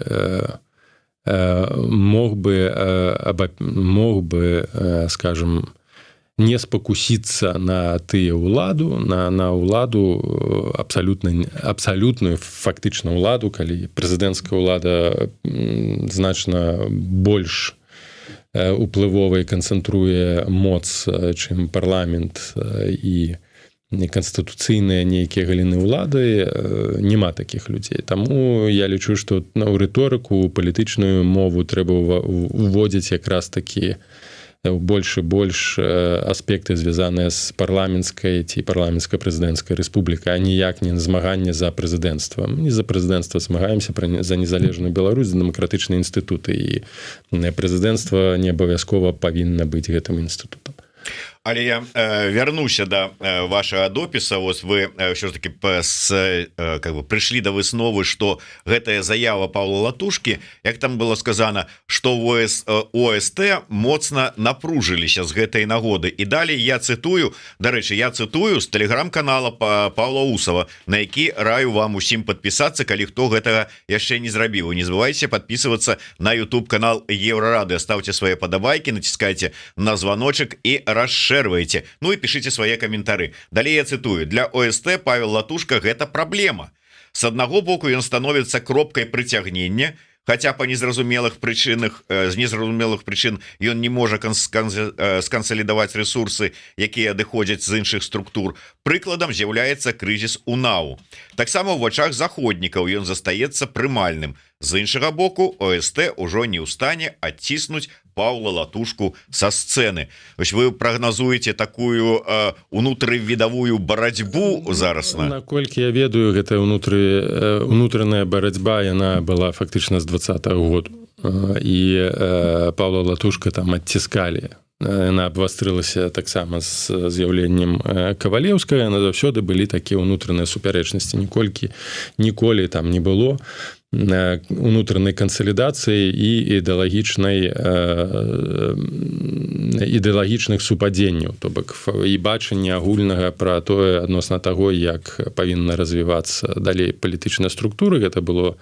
мог бы, скажем, не спакусіцца на тыя ўладу, на ўладу, абсалютную фактычна ўладу, калі прэзідэнцкая ўлада значна больш уплывовай, канцэнтруе моц, чым парламент і неканстытуцыйныя нейкія галіны ўлады. Няма такіх людзей. Таму я лічу, што на рыторыку, палітычную мову трэба уводзіць якраз такі больш і больш аспекты, звязаныя з парламенцкай ці парламенцка-прэзідэнцкай рэспублікай, а ніяк не змаганне за прэзідэнцтва. Не за прэзідэнцтва змагаемся, за незалежную Беларусь, за дэмакратычныя інстытуты, і прэзідэнцтва не абавязкова павінна быць гэтым інстытутам. Але я вярнуся до вашага допіса. Вот вы ўсё ж таки как бы прыйшлі до высновы, что гэтая заява Павла Латушки, як там было сказано, что ОСТ моцна напружыліся з гэтай нагоды. І далей я цытую, дарэчы, я цытую з тэлеграм-канала Павла Усова, на які раю вам усім подпісацца, калі хто гэтага яшчэ не зрабіў. Не забывайте подписываться на YouTube канал Еўрарадыё, ставьте свои падабайки, націскайте на звоночек и расшэрвайте, ну и пишите свои каментары. Далее я цытую: «Для ОСТ Павел Латушка — гэта праблема. С аднаго боку, ён становится кропкай прыцягнення, хотя по незразумелых прычынах, з незразумелых прычын ён не можа скансалідаваць ресурсы, якія адыходзяць з іншых структур. Прыкладам з'яўляецца крызіс у НАУ. Таксама ў вачах заходнікаў ён застаецца прымальным. З іншага боку, ОСТ ўжо не ў стане адціснуць Паўла Латушку са сцэны». Вось вы прагназуеце такую унутрывідавую барацьбу зараз на Наколькі я ведаю, гэтая унутраная барацьба, яна была фактычна з 20-го году, і Павла Латушка там адціскалі. Яна абвастрылася таксама з з'яўленнем Кавалеўскага. На заўсёды былі такія ўнутраныя супярэчнасці, ніколькі ніколі там не было. Унутранай кансалідацыі і ідэалагічных супадзенняў, то бок і бачання агульнага пра тое, адносна таго, як павінна развівацца далей палітычная структура. Гэта было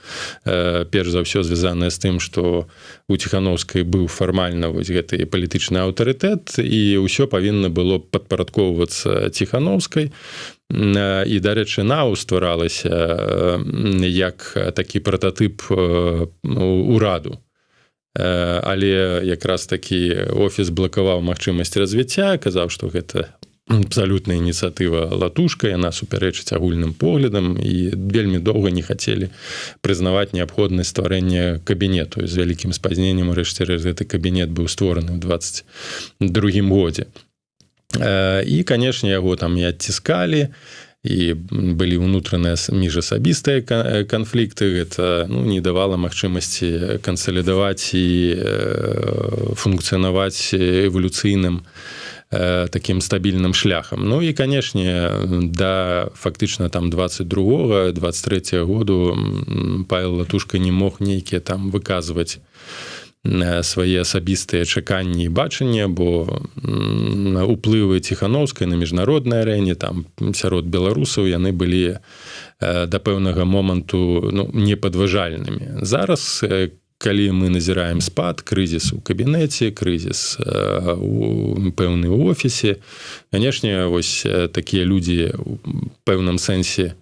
перш за ўсё звязанае з тым, што у Ціхановскай быў фармальна вось гэты палітычны аўтарытэт, і ўсё павінна было падпарадкоўвацца Ціхановскай. І, дарэчы, НАУ стваралася як такі прататып ураду, але якраз такі офіс блакаваў магчымасць развіцця, казаў, што гэта абсалютная ініцыятыва Латушка, яна супярэчыць агульным поглядам, і вельмі доўга не хацелі прызнаваць неабходнасць стварэння кабінету. З вялікім спазненнем урэшце рэшт гэты кабінет быў створаны ў 22 годзе. І, канешне, яго там і адціскалі, і былі ўнутраныя міжасабістыя канфлікты. Гэта, ну, не давала магчымасці кансалідаваць і функцыянаваць эвалюцыйным таким стабільным шляхам. Ну і, канешне, да фактычна там 22, 23 году Павел Латушка не мог нейкія там выказваць свае асабістыя чаканні і бачання, бо уплывы Ціхановскай на міжнароднай арэне, там, сярод беларусаў, яны былі да пэўнага моманту, ну, непадважальнымі. Зараз, калі мы назіраем спад, крызіс у кабінеце, крызіс у пэўны у офісе, канешне, вось такія людзі у пэўным сэнсе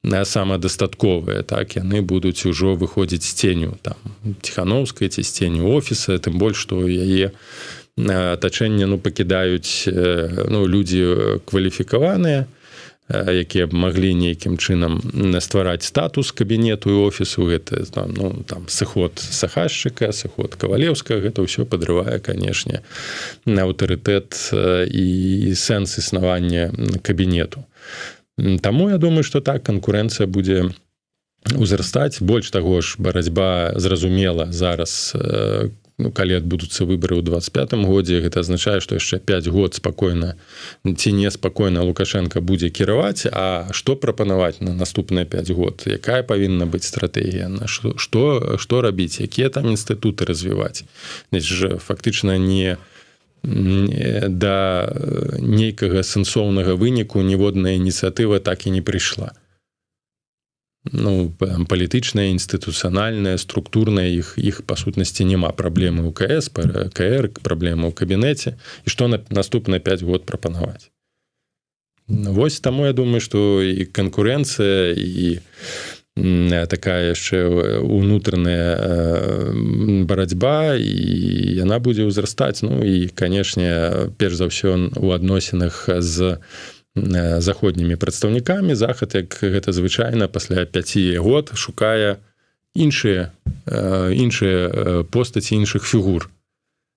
самадастатковыя, так, яны будуць ужо выходзіць з ценю там Ціхановскай ці з ценю офіса, тым больш што яе атачэнне, ну, пакідаюць, ну, людзі кваліфікаваныя, якія б маглі нейкім чынам ствараць статус кабінету і офісу. Гэта там, ну, там сыход Сахашчыка, сыход Кавалеўска, гэта ўсё падрывае, канешне, на аўтарытэт і сэнс існавання кабінету. Таму я думаю, што так, канкурэнцыя будзе узрастаць. Больш таго ж, барацьба, зразумела, зараз, ну, калі адбудуцца выборы ў 25 годзе, гэта азначае, што яшчэ 5 год спакойна ці неспакойна Лукашенко будзе кіраваць. А што прапанаваць на наступныя 5 год, якая павінна быць стратэгія, на што рабіць, якія там інстытуты развіваць? Ж фактычна не да нейкага сэнсоўнага выніку ніводная ініцыятыва так і не прыйшла, ну, палітычная, інстытуцыянальная, структурная, іх па сутнасці няма. Праблемы ў КС, КР, праблемы ў кабінеце, і што на наступныя 5 год прапанаваць? Вось таму я думаю, што і канкурэнцыя, і такая яшчэ унутраная барацьба, і яна будзе ўзрастаць. Ну і, канешне, перш за ўсё у адносінах з заходнімі прадстаўнікамі. Захад, як гэта звычайна, пасля 5 год шукае іншыя постаці, іншых фігур.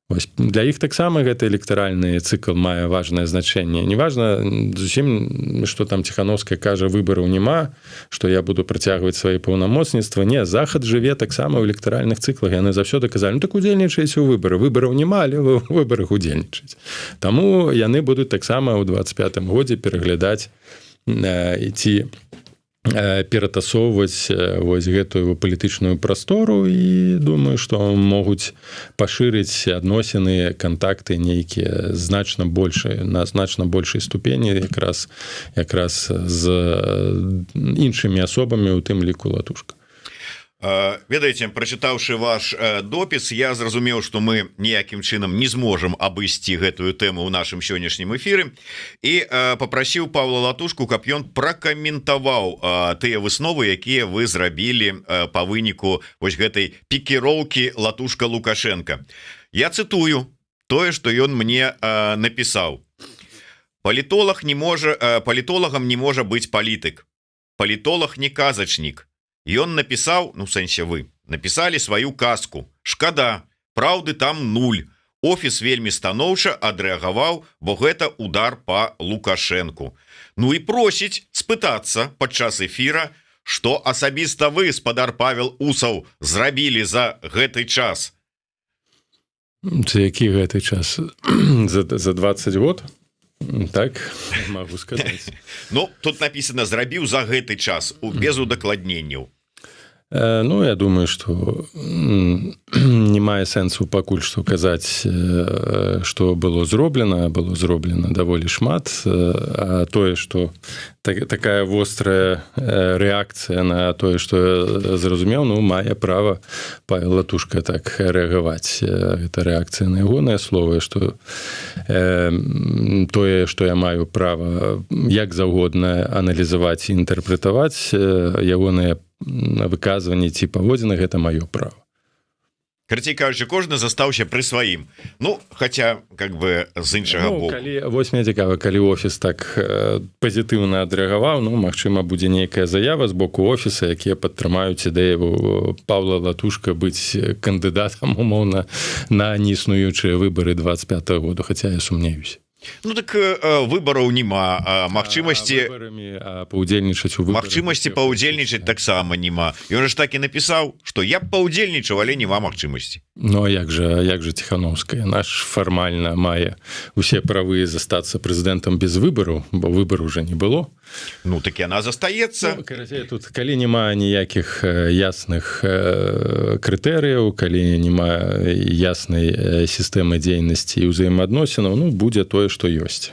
Вось, для іх таксама гэты электаральны цыкл мае важное значэнне. Неважна зусім, что там Ціхановская кажа, выбараў няма, что я буду працягваць свае паўнамоцніцтва. Не, Захад жыве таксама ў электаральных цыклах. Яны заўсёды казалі: «Ну, так удзельнічаеце ў выбары, выбараў няма, але вы ў выбарах удзельнічаць». Таму яны будуць таксама ў 25 годзе пераглядаць ці ператасоўваць вось гэтую палітычную прастору, і думаю, што могуць пашырыць адносіны, кантакты нейкія значна большыя, на значна большай ступені якраз з іншымі асобамі, у тым ліку Латушка. Ведаеце, прачытаўшы ваш допіс, я зразумеў, што мы ніякім чынам не зможам абысці гэтую тэму ў нашым сённяшнім эфіры, і папрасіў Павла Латушку, каб ён пракаментаваў тыя высновы, якія вы зрабілі по выніку вось гэтай пікіроўкі Латушка Лукашенко. Я цытую тое, што ён мне напісаў: «Палітолог не можа, палітолагам не можа быць палітык. Палітолог не казачнік. Ён напісаў, ну, сэнсе, вы напісалі сваю казку. Шкада, праўды там нуль. Офіс вельмі станоўча адрэагаваў, бо гэта удар по Лукашэнку». Ну і просіць спытацца падчас эфира, что асабіста вы, спадар Павел Усаў, зрабілі за гэты час. За які гэты час? За 20 год, так могу сказать. Ну, тут написано: зрабіў за гэты час, у без удакладненняў. Ну, я думаю, что не мае сэнсу пакуль што казаць, что было зроблена. Было зроблена даволі шмат. А тое, что такая вострая рэакцыя на тое, что зразумеў, ну, мае права Павел Латушка так рэагаваць. Это рэакцыя на ягонае слово, что тое, что я маю права як заўгодна аналізаваць, інтэрпрэтаваць ягоныя выказванні ці паводзіны, гэта маё право. Карацей кажучы, кожны застаўся пры сваім. Ну, хотя как бы з іншага, ну, боку, калі, вось мне цікава, калі офіс так пазітыўна адрэагаваў, ну, магчыма, будзе нейкая заява з боку офіса, якія падтрымаюць ідэю Павла Латушка быць кандыдатам умоўна на неіснуючыя выбары 25 -го году, хотя я сумнеюсь. Ну так выбараў няма, магчымасці паўдзельнічаць у магчымасці паўдзельнічаць таксама няма. Ён ж так і напісаў, что я б паўдзельнічаў, але няма магчымасці. Ну а як же Ціхановская? Наш фармальна мае усе правы застацца прэзідэнтам без выбару, бо выбор уже не было. Ну так яна застаецца. Ну, карацей, тут калі няма ніякіх ясных крытэрыяў, калі няма яснай сістэмы дзейнасці і ўзаемаадносінаў, ну, будзе тое, что ёсць.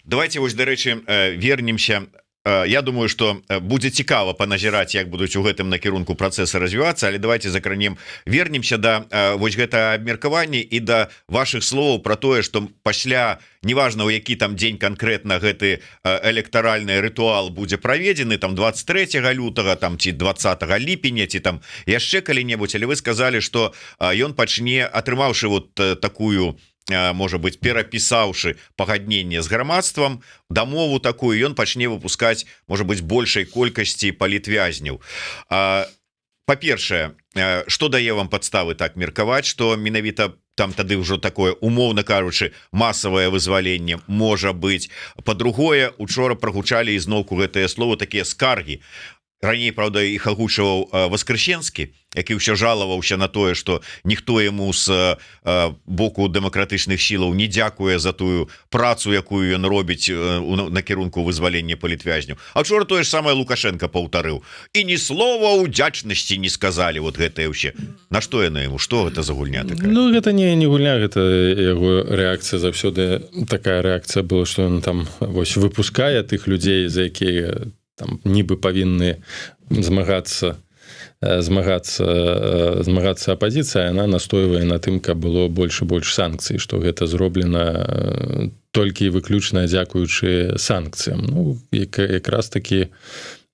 Давайте вось, дарэчы, вернемся. Я думаю, что будзе цікава паназіраць, як будуць у гэтым накірунку працэсы развівацца, але давайте закранем, вернемся да вось гэта абмеркаванне і да ваших словаў про тое, что пасля, неважно, у які там дзень конкретно гэты электаральны рытуал будзе праведзены, там 23 лютага там ці 20 ліпеня, ці там яшчэ калі-небудзь, але вы сказали, что ён пачне, атрымаўшы вот такую, можа быть, перапісаўшы пагадненне з грамадствам, дамову такую, ён пачне выпускаць, можа быть, большай колькасці палітвязняў. Па-першае, что дае вам падставы так меркаваць, что менавіта там тады ўжо такое, умоўна кажучы, масавае вызваленне можа быть? Па-другое, учора прагучалі ізноўку гэтыя словы, такія скаргі. Раней, правда, іх агучваў Васкрасенскі, які ўсё жалаваўся на тое, что ніхто яму з боку дэмакратычных сілаў не дзякуе за тую працу, якую ён робіць накірунку вызвалення палітвязняў. А учора тое ж самае Лукашенко паўтарыў, і ні слова удзячнасці не сказали. Вот гэтае ўсе на што яна ему, что гэта за гульня такая? Ну, гэта не гульня, гэта яго рэакцыя. Заўсёды такая рэакцыя была, что он там вось выпускае тых людзей, за якія там нібы павінны змагацца апазіцыя. Она настойвае на тым, каб было больш і больш санкцый, что гэта зроблена толькі і выключна дзякуючы санкцыям. Ну, якраз таки,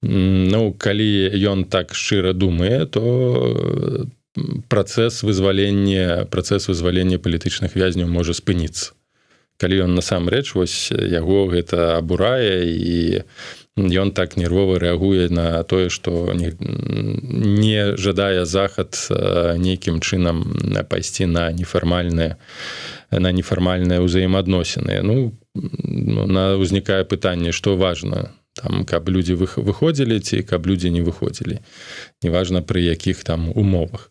ну, калі ён так шчыра думае, то працэс вызвалення палітычных вязняў можа спыніцца, калі ён насамрэч вось яго гэта абурае і ён так нервова рэагуе на тое, что не жадае Захад нейкім чынам пайсці на нефармальныя ўзаемаадносіны. Ну, на узнікае пытанне, что важно там: каб людзі выходзілі ці каб людзі не выходзілі, неважна, пры якіх там умовах.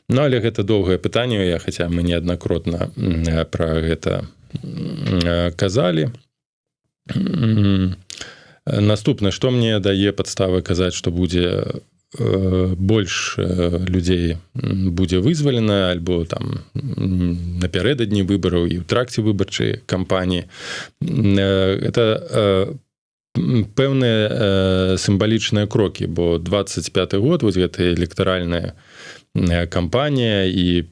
Ну, але гэта доўгае пытанне, я хаця мы неаднакротна про гэта казалі. Наступнае, что мне дае падставы казаць, что будзе больш людзей будзе вызвалена альбо там напярэдадні выбараў і ў тракце выбарчай кампаніі, это пэўныя сімвалічныя крокі, бо 25 год, вось гэта электаральная кампанія і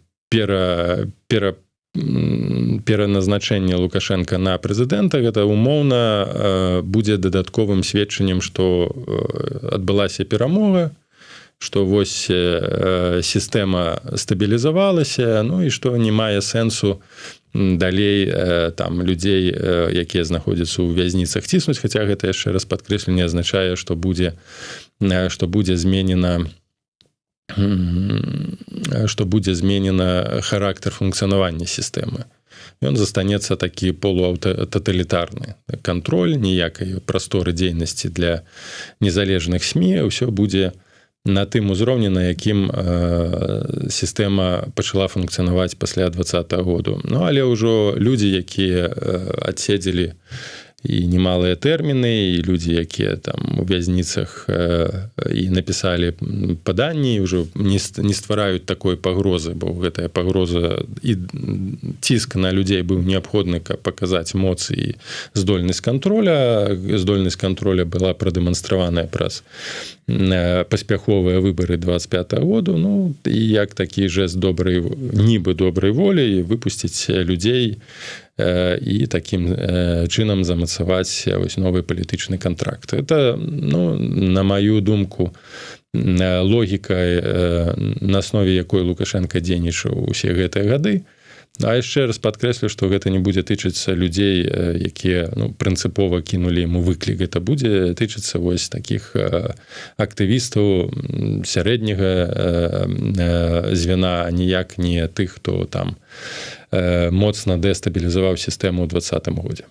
пераназначэнне Лукашенко на прэзідэнта, гэта умоўна будзе дадатковым сведчаннем, что адбылася перамога, что вось сістэма стабілізавалася, ну і што не мае сэнсу далей там людзей, якія знаходзяцца ў вязніцах, ціснуць. Хаця гэта, яшчэ раз падкрэслю, не азначае, что будзе зменена характар функцыянавання сістэмы. Ён застанецца такі полуаўтаталітарны кантроль, ніякай прасторы дзейнасці для незалежных СМІ, ўсё будзе на тым узроўні, на якім сістэма пачала функцыянаваць пасля 20-го году. Ну, але ўжо людзі, якія адседзелі І немалыя тэрміны, і людзі, якія там у вязніцах і напісалі паданні, ўжо не ствараюць такой пагрозы, бо гэтая пагроза і ціск на людзей быў неабходны, каб паказаць моц і здольнасць кантроля. Здольнасць кантроля была прадэманстраваная праз паспяховыя выбары 25 -го году. Ну і як такі жест добрай, нібы добрай волі, выпусціць людзей і таким чынам замацаваць вось новы палітычны контракт. Это, ну, на маю думку, логіка, на аснове якой Лукашенко дзейнічаў усе гэтыя гады. А яшчэ раз падкрэслю, что гэта не будзе тычыцца людзей, якія, ну, прынцыпова кінулі ему выклік. Это будзе тычыцца вось таких актывістаў сярэдняга звена, ніяк не тых, хто там моцна дэстабілізаваў сістэму ў 20-м годзе.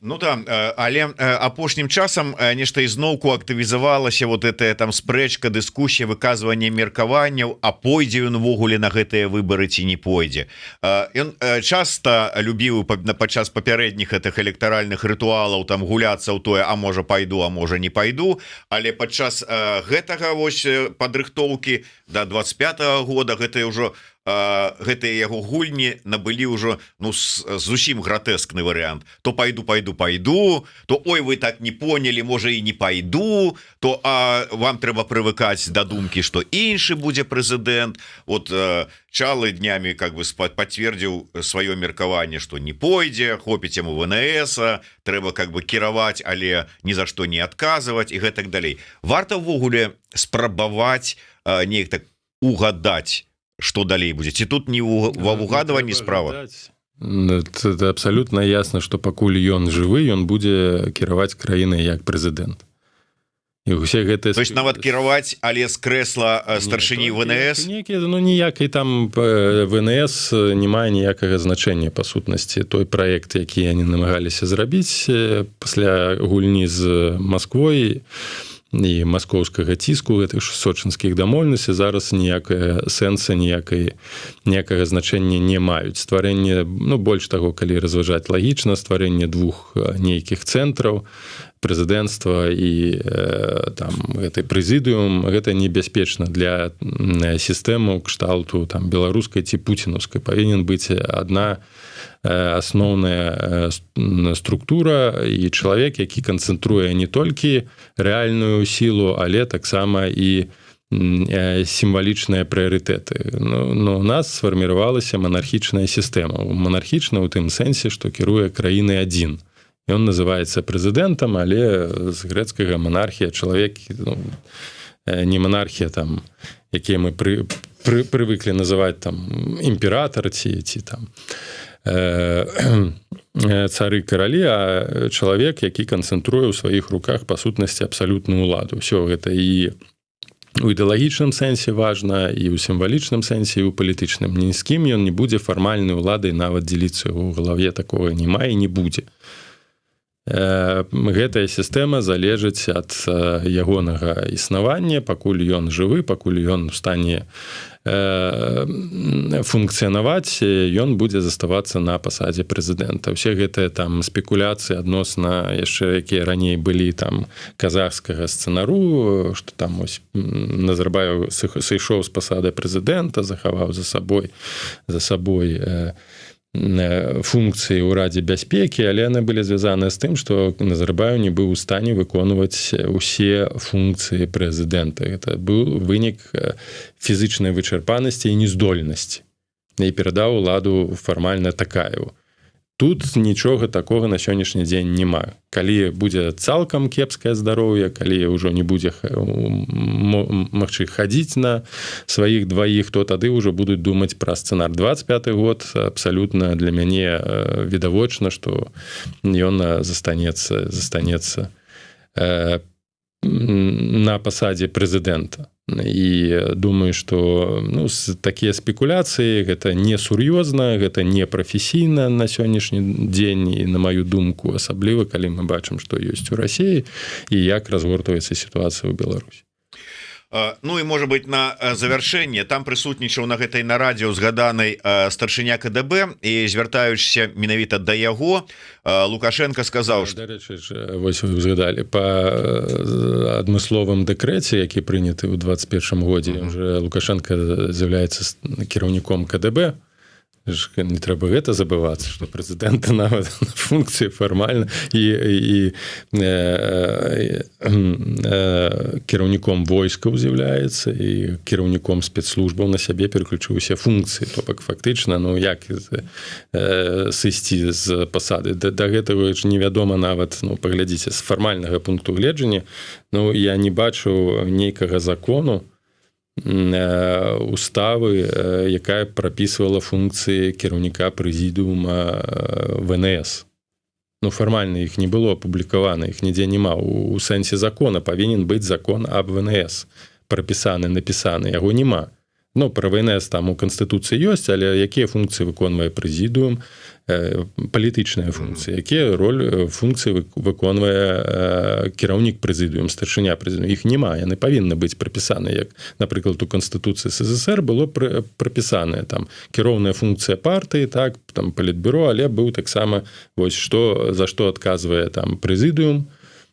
Ну да, але апошнім часам нешта ізноўку актывізавалася вот это там спрэчка, дыскусія, выказванне меркаванняў: а пойдзе ён увогуле на гэтыя выборы ці не пойдзе? Ён часто любіў на падчас папярэдніх гэтых электаральных рытуалаў там гуляцца ў тое: а можа, пайду, а можа, не пайду. Але падчас гэтага вось падрыхтоўкі до 25 -го года гэта ўжо гэтыя яго гульні набылі ўжо, ну, зусім гратэскны варыянт: то пайду, пайду, пайду, то ой, вы так не поняли, можа, і не пайду, то а вам трэба прывыкаць да думкі, что іншы будзе прэзідэнт. Вот Чалы днямі как бы пацвердзіў сваё меркаванне, что не пойдзе, хопіць яму ВНС, трэба как бы кіраваць, але ні за што не адказваць і гэтак далей. Варта ўвогуле спрабаваць неяк так угадаць, что далей будзе, ці тут не ва угадыванні справа? Это абсолютно ясно, что пакуль ён жывы, ён будзе кіраваць краінай як прэзідэнт. І усе гэтыя То есть нават кіраваць, але з крэсла старшыні ВНС? Некі, ну, ніякай там ВНС не мае ніякага значэння. Па сутнасці, той праект, які яны намагаліся зрабіць пасля гульні з Москвой і маскоўскага ціску, гэтых сочынскіх дамоўленасці, зараз ніякая сэнса, ніякага значэння не маюць. Стварэнне, ну, больш таго, калі разважаць лагічна, стварэнне двух нейкіх цэнтраў прэзідэнцтва і там гэты прэзідыум, гэта небяспечна для сістэму кшталту там беларускай ці пуцінаўскай. Павінен быць одна асноўная структура і чалавек, які канцэнтруе не толькі рэальную сілу, але таксама і сімвалічныя прыярытэты. Ну, но у нас сфарміравалася манархічная сістэма, манархічна ў тым сэнсе, што кіруе краінай адзін. Ён называется прэзідэнтам, але з грэцкага манархія — чалавек. Ну, не манархія там, якія мы прывыклі называть там імператор ці там цары, каралі, а чалавек, які канцэнтруе ў сваіх руках па сутнасці абсалютную ўладу. Все гэта і у ідэалагічным сэнсе важна, і ў сімвалічным сэнсе, і ў палітычным. Ні з кім ён не будзе фармальнай уладай нават дзеліцца, ў галаве такого няма і не будзе. Гэтая сістэма залежыць ад ягонага існавання. Пакуль ён жывы, пакуль ён у стане функцыянаваць, ён будзе заставацца на пасадзе прэзідэнта. Усе гэтыя там спекуляцыі адносна яшчэ, якія раней былі, там казахскага сцэнару, что там ось Назарбаев сышоў з пасады прэзідэнта, захаваў за сабой функцыі ў Радзе бяспекі, але яны былі звязаны з тым, што Назарбаев не быў у стане выконваць усе функцыі прэзідэнта. Это быў вынік фізычнай вычарпанасці і нездольнасці, і перадаў уладу фармальна Такаеву. Тут нічога такога на сённяшні дзень няма. Калі будзе цалкам кепскае здароўе, калі ўжо не будзе магчы хадзіць на сваіх дваіх, то тады ўжо будуць думаць пра сцэнар 25 год. Абсалютна для мяне відавочна, что ён застанецца на пасадзе прэзідэнта, і думаю, что, ну, такія спекуляцыі — гэта несур'ёзна, гэта не прафесійна на сённяшні дзень і, на маю думку, асабліва калі мы бачым, што ёсць у Расіі і як разгортваецца сітуацыя ў Беларусі. Ну і, может быть, на завяршэнне: там прысутнічаў на гэтай нарадзе узгаданай старшыня КДБ, і, звяртаючыся менавіта да яго, Лукашенко сказаў, что, дарэчы, вось вы узгадалі, по адмысловым дэкрэце, які прыняты ў 21 годзе, уже Лукашенко з'яўляецца кіраўніком КДБ. Не трэба гэта забывацца, что прэзідэнта нават функцыі фармальна і кіраўніком войскаў з'яўляецца, і кіраўніком спецслужбаў, на сябе пераключыў усе функцыі. То бок фактычна, ну, як сысці з пасады? Да гэтага ж невядома нават, ну, паглядзіце, з фармальнага пункту гледжання, ну, я не бачу нейкага закону, уставы, якая прапісвала функцыі кіраўніка прэзідыума ВНС. Ну, фармальна іх не было апублікавана, іх нідзе няма. У сэнсе закона павінен быць закон аб ВНС прапісаны, напісаны, яго няма. Ну, пра ВНС там у канстытуцыі ёсць, але якія функцыі выконвае прэзідыум, палітычныя функцыі, якія роль, функцыі выконвае кіраўнік прэзідыум, старшыня прэзідыум, іх няма. Яны павінны быць прапісаны, як, напрыклад, у канстытуцыі СССР было прапісанае там кіроўная функцыя партыі, так, там палітбюро, але быў таксама вось што, за што адказвае там прэзідыум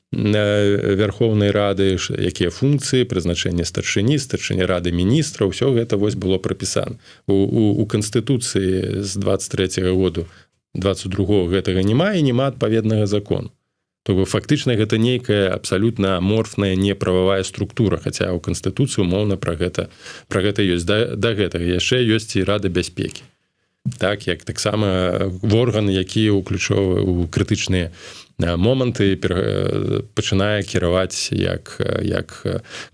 Вярхоўнай Рады, якія функцыі, прызначэнне старшыні Рады міністраў, ўсё гэта вось было прапісана. У канстытуцыі з 23 -го году, 22, гэтага няма, і няма адпаведнага закону. То бок фактычна гэта нейкая абсалютна аморфная неправавая структура, хаця ў канстытуцыі умоўна пра гэта ёсць. Да гэтага яшчэ ёсць і Рада бяспекі, так, як таксама орган, які ўключовы у крытычныя моманты пачынае кіраваць як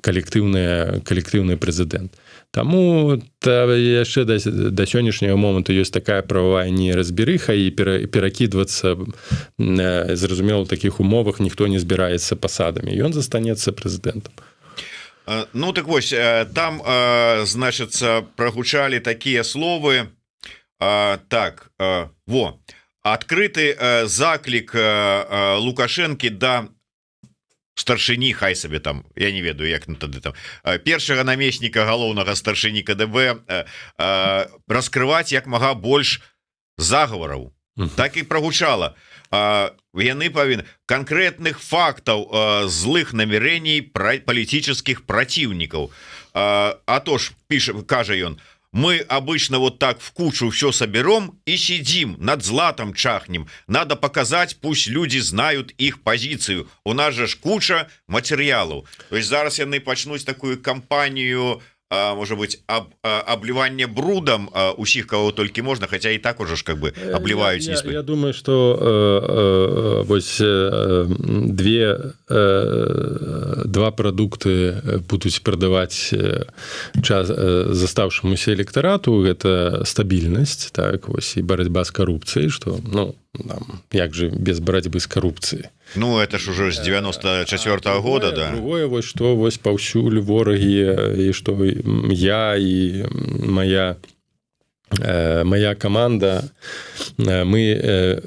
калектыўны прэзідэнт. Таму яшчэ да сённяшняга моманту ёсць такая прававая неразберыха, і перакідвацца, зразумела, такіх умовах ніхто не збіраецца пасадамі, ён застанецца прэзідэнтам. Ну так вось, там, значится, прогучалі такія словы, так, во, адкрыты заклік Лукашэнкі да старшыні, хай сабе там, я не ведаю, як, ну, тады там першага намесніка галоўнага старшыні КДБ раскрываць як мага больш заговораў. Так і прогучала: яны павінны конкретных фактаў злых намерений политических противников. А то ж піша, кажа ён: «Мы обычно вот так в кучу все соберем и сидим, над златом чахнем. Надо показать, пусть люди знают их позицию. У нас же ж куча материалов». То есть зараз яны пачнуць такую кампанию, может быть, обливание брудом усіх, кого только можно, хотя и так уже ж как бы обливают. Я думаю, что вось два прадукты будуць прадаваць час застаўшамуся электарату: гэта стабільнасць, так вось, і барацьба з карупцыяй, что, ну, там, як же без барацьбы з карупцыяй? Ну, это ж уже с 94 -го года, да. Другое вось, что вось паўсюль ворагі, і что я і моя команда, мы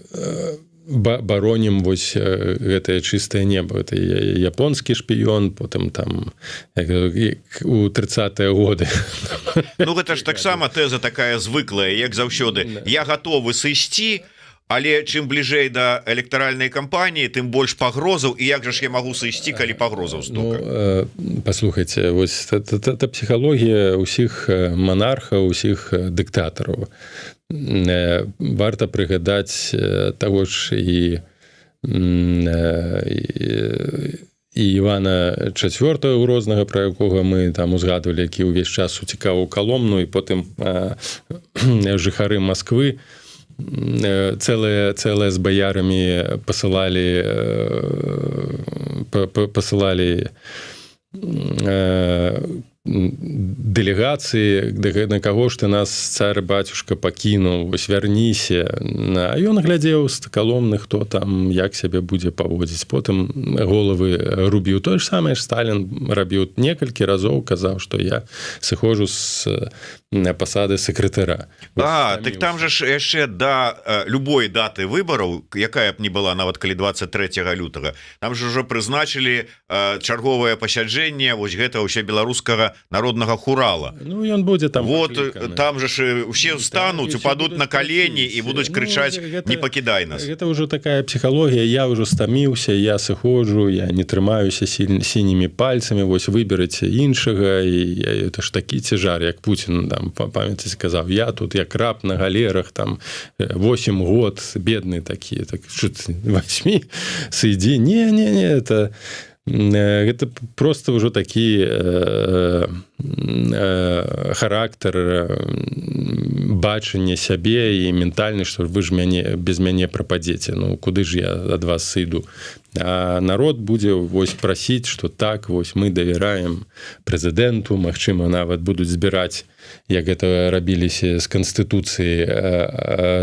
баронім вось гэтае чыстае небо, это японскі шпіён, потым там у 30-е годы. Ну, гэта ж таксама тэза такая звыклая, як заўсёды: я гатовы сысці, але чым бліжэй да электаральнай кампаніі, тым больш пагрозаў, і як жа ж я магу сысці, калі пагрозаў столько? Ну, паслухайце, вось та псіхалогія ўсіх манархаў, усіх дыктатараў. Варта прыгадаць таго ж і Івана IV Грознага, пра якога мы там узгадвалі, які ўвесь час уцікаў у Каломну, і потым жыхары Москвы цэлыя з баярамі пасылалі Дэлегацыі: «На каго ж ты нас, цар бацюшка, пакінуў? Вось вярніся». А ён глядзеў з Каломны, хто там як сябе будзе паводзіць. Потым головы рубіў. Той ж самае ж Сталін рабіў, некалькі разоў казаў, что я сыхожу с пасады сакратара. А так там же ж яшчэ да любой даты выбараў, якая б не была, нават калі 23 лютага, там же ўжо прызначылі чарговае пасяджэнне вось гэта ўсе Беларускага народнага хурала. Ну, ён будзе там. Вот там же ж усе ўстануць, упадут на калені і будуць, ну, крычаць: «Ну, не пакідай нас». Гэта ўжо такая псіхалогія: я ўжо стаміўся, я сыходжу, я не трымаюся сінімі пальцамі, вось выбераце іншага. І я, это ж такі цяжар, як Путін там, памятаеце, сказаў: «Я тут як раб на галерах там 8 год, бедны такі». Так возьми, сыдзі. Не, не, не, это просто ўжо такі характар бачання сябе і ментальны, что вы ж мяне, без мяне прападзеце, ну куды ж я ад вас сыду? А народ будзе вось прасіць, что так, вось мы давяраем прэзідэнту. Магчыма, нават будуць збіраць, як гэта рабіліся з канстытуцыі,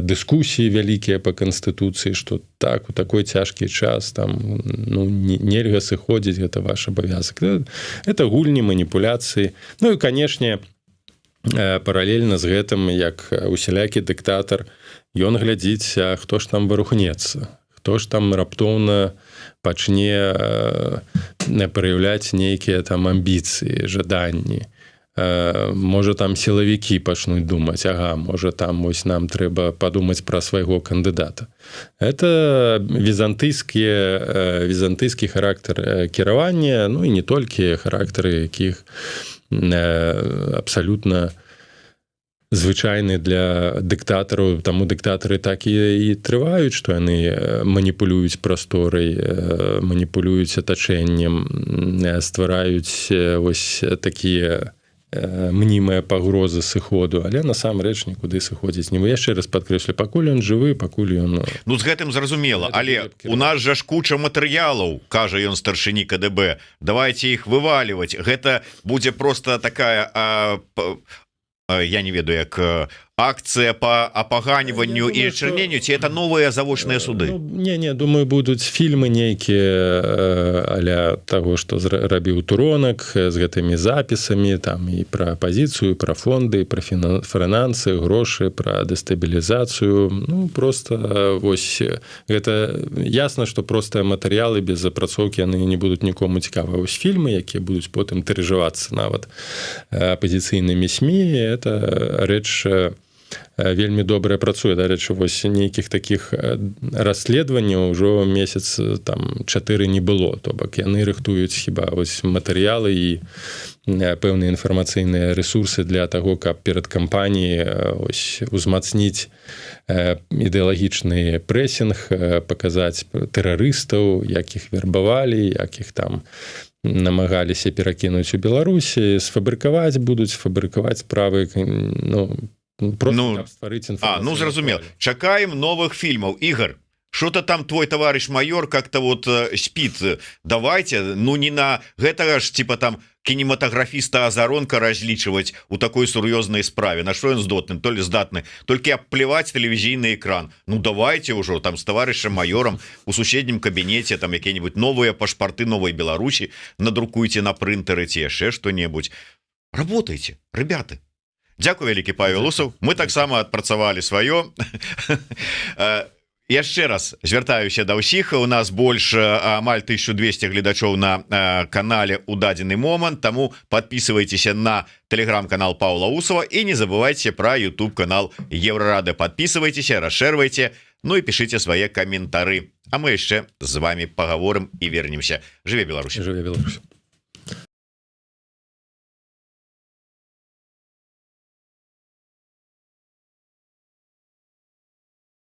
дыскусіі вялікія по канстытуцыі, что так, у такой цяжкі час там, ну, нельга сыходзіць, гэта ваш абавязак. Это гульні, маніпуляцыі. Ну і, канешне, паралельна з гэтым, як усялякі дыктатар, ён глядзіць, хто ж там варухнецца, хто ж там раптоўна пачне праяўляць нейкія там амбіцыі, жаданні. Можа, там сілавікі пачнуць думаць: ага, можа, там вось нам трэба падумаць пра свайго кандыдата. Это візантыйскі характар кіравання, ну і не толькі характары, якіх абсалютна звычайны для дыктатараў. Таму дыктатары так і трываюць, што яны маніпулююць прасторай, маніпулююць атачэннем, ствараюць вось такія мнімыя пагрозы сыходу, але насамрэч нікуды сыходзіць не... Яшчэ раз падкрэслю, пакуль ён жывы, пакуль ён... Ну, з гэтым зразумела, але у нас жа ж куча матэрыялаў, кажа ён старшыні КДБ, давайте іх вываливать. Гэта будзе просто такая я не ведаю, як акцыя по апаганьванню і чарненню, ці это новыя завочныя суды? Ну, не, думаю, будуць фільмы нейкія аля таго, што рабіў Туронак з гэтымі запісамі там і пра апазіцыю, пра фонды, пра фінансы, грошы, пра дэстабілізацыю. Ну, просто вось гэта ясна, што простыя матэрыялы без апрацоўкі, яны не будуць нікому цікавы. Вось фільмы, якія будуць потым тыражавацца нават апазіцыйнымі СМІ, это рэч вельмі добра працуе. Дарэчы, вось нейкіх таких расследаванняў ўжо месяц там 4 не было, то бок яны рыхтуюць хіба вось матэрыялы і пэўныя інфармацыйныя ресурсы для таго, каб перад кампаніяй ось узмацніць ідэалагічны прэсінг, паказаць тэрарыстаў, як іх вербавалі, як іх там намагаліся перакінуць у Беларусі, сфабрыкаваць, будуць фабрыкаваць справы, ну, ну, стварыць. Ну, зразумел, чакаем новых фільмаў. Игорь, что-то там твой товарищ майор как-то вот спит. Давайте, ну, не на гэтага ж, типа там, кинематографиста Азаронка разлічваць у такой сур'ёзнай справе. На что ён здотным то ли здатны? Только обплевать тэлевізійны экран. Ну, давайте ўжо там с товарищем майором у суседнім кабінете там какие-нибудь новые пашпарты новой Беларусі надрукуйте на прынтары ці яшчэ что-нибудь. Работайте, ребята. Дякую вялікі, Павел Усаў. Мы таксама адпрацавалі сваё. Яшчэ раз звяртаюся да ўсіх: у нас больш амаль 1200 гледачоў на канале у дадзены момант, таму подписывайтесь на телеграм-канал Павла Усова і не забывайте про YouTube канал Еўрарадыё. Подписывайтесь, расшэрвайте, ну і пішыце свае каментары, а мы яшчэ з вами поговорым і вернемся. Жыве Беларусь! Жыве Беларусь!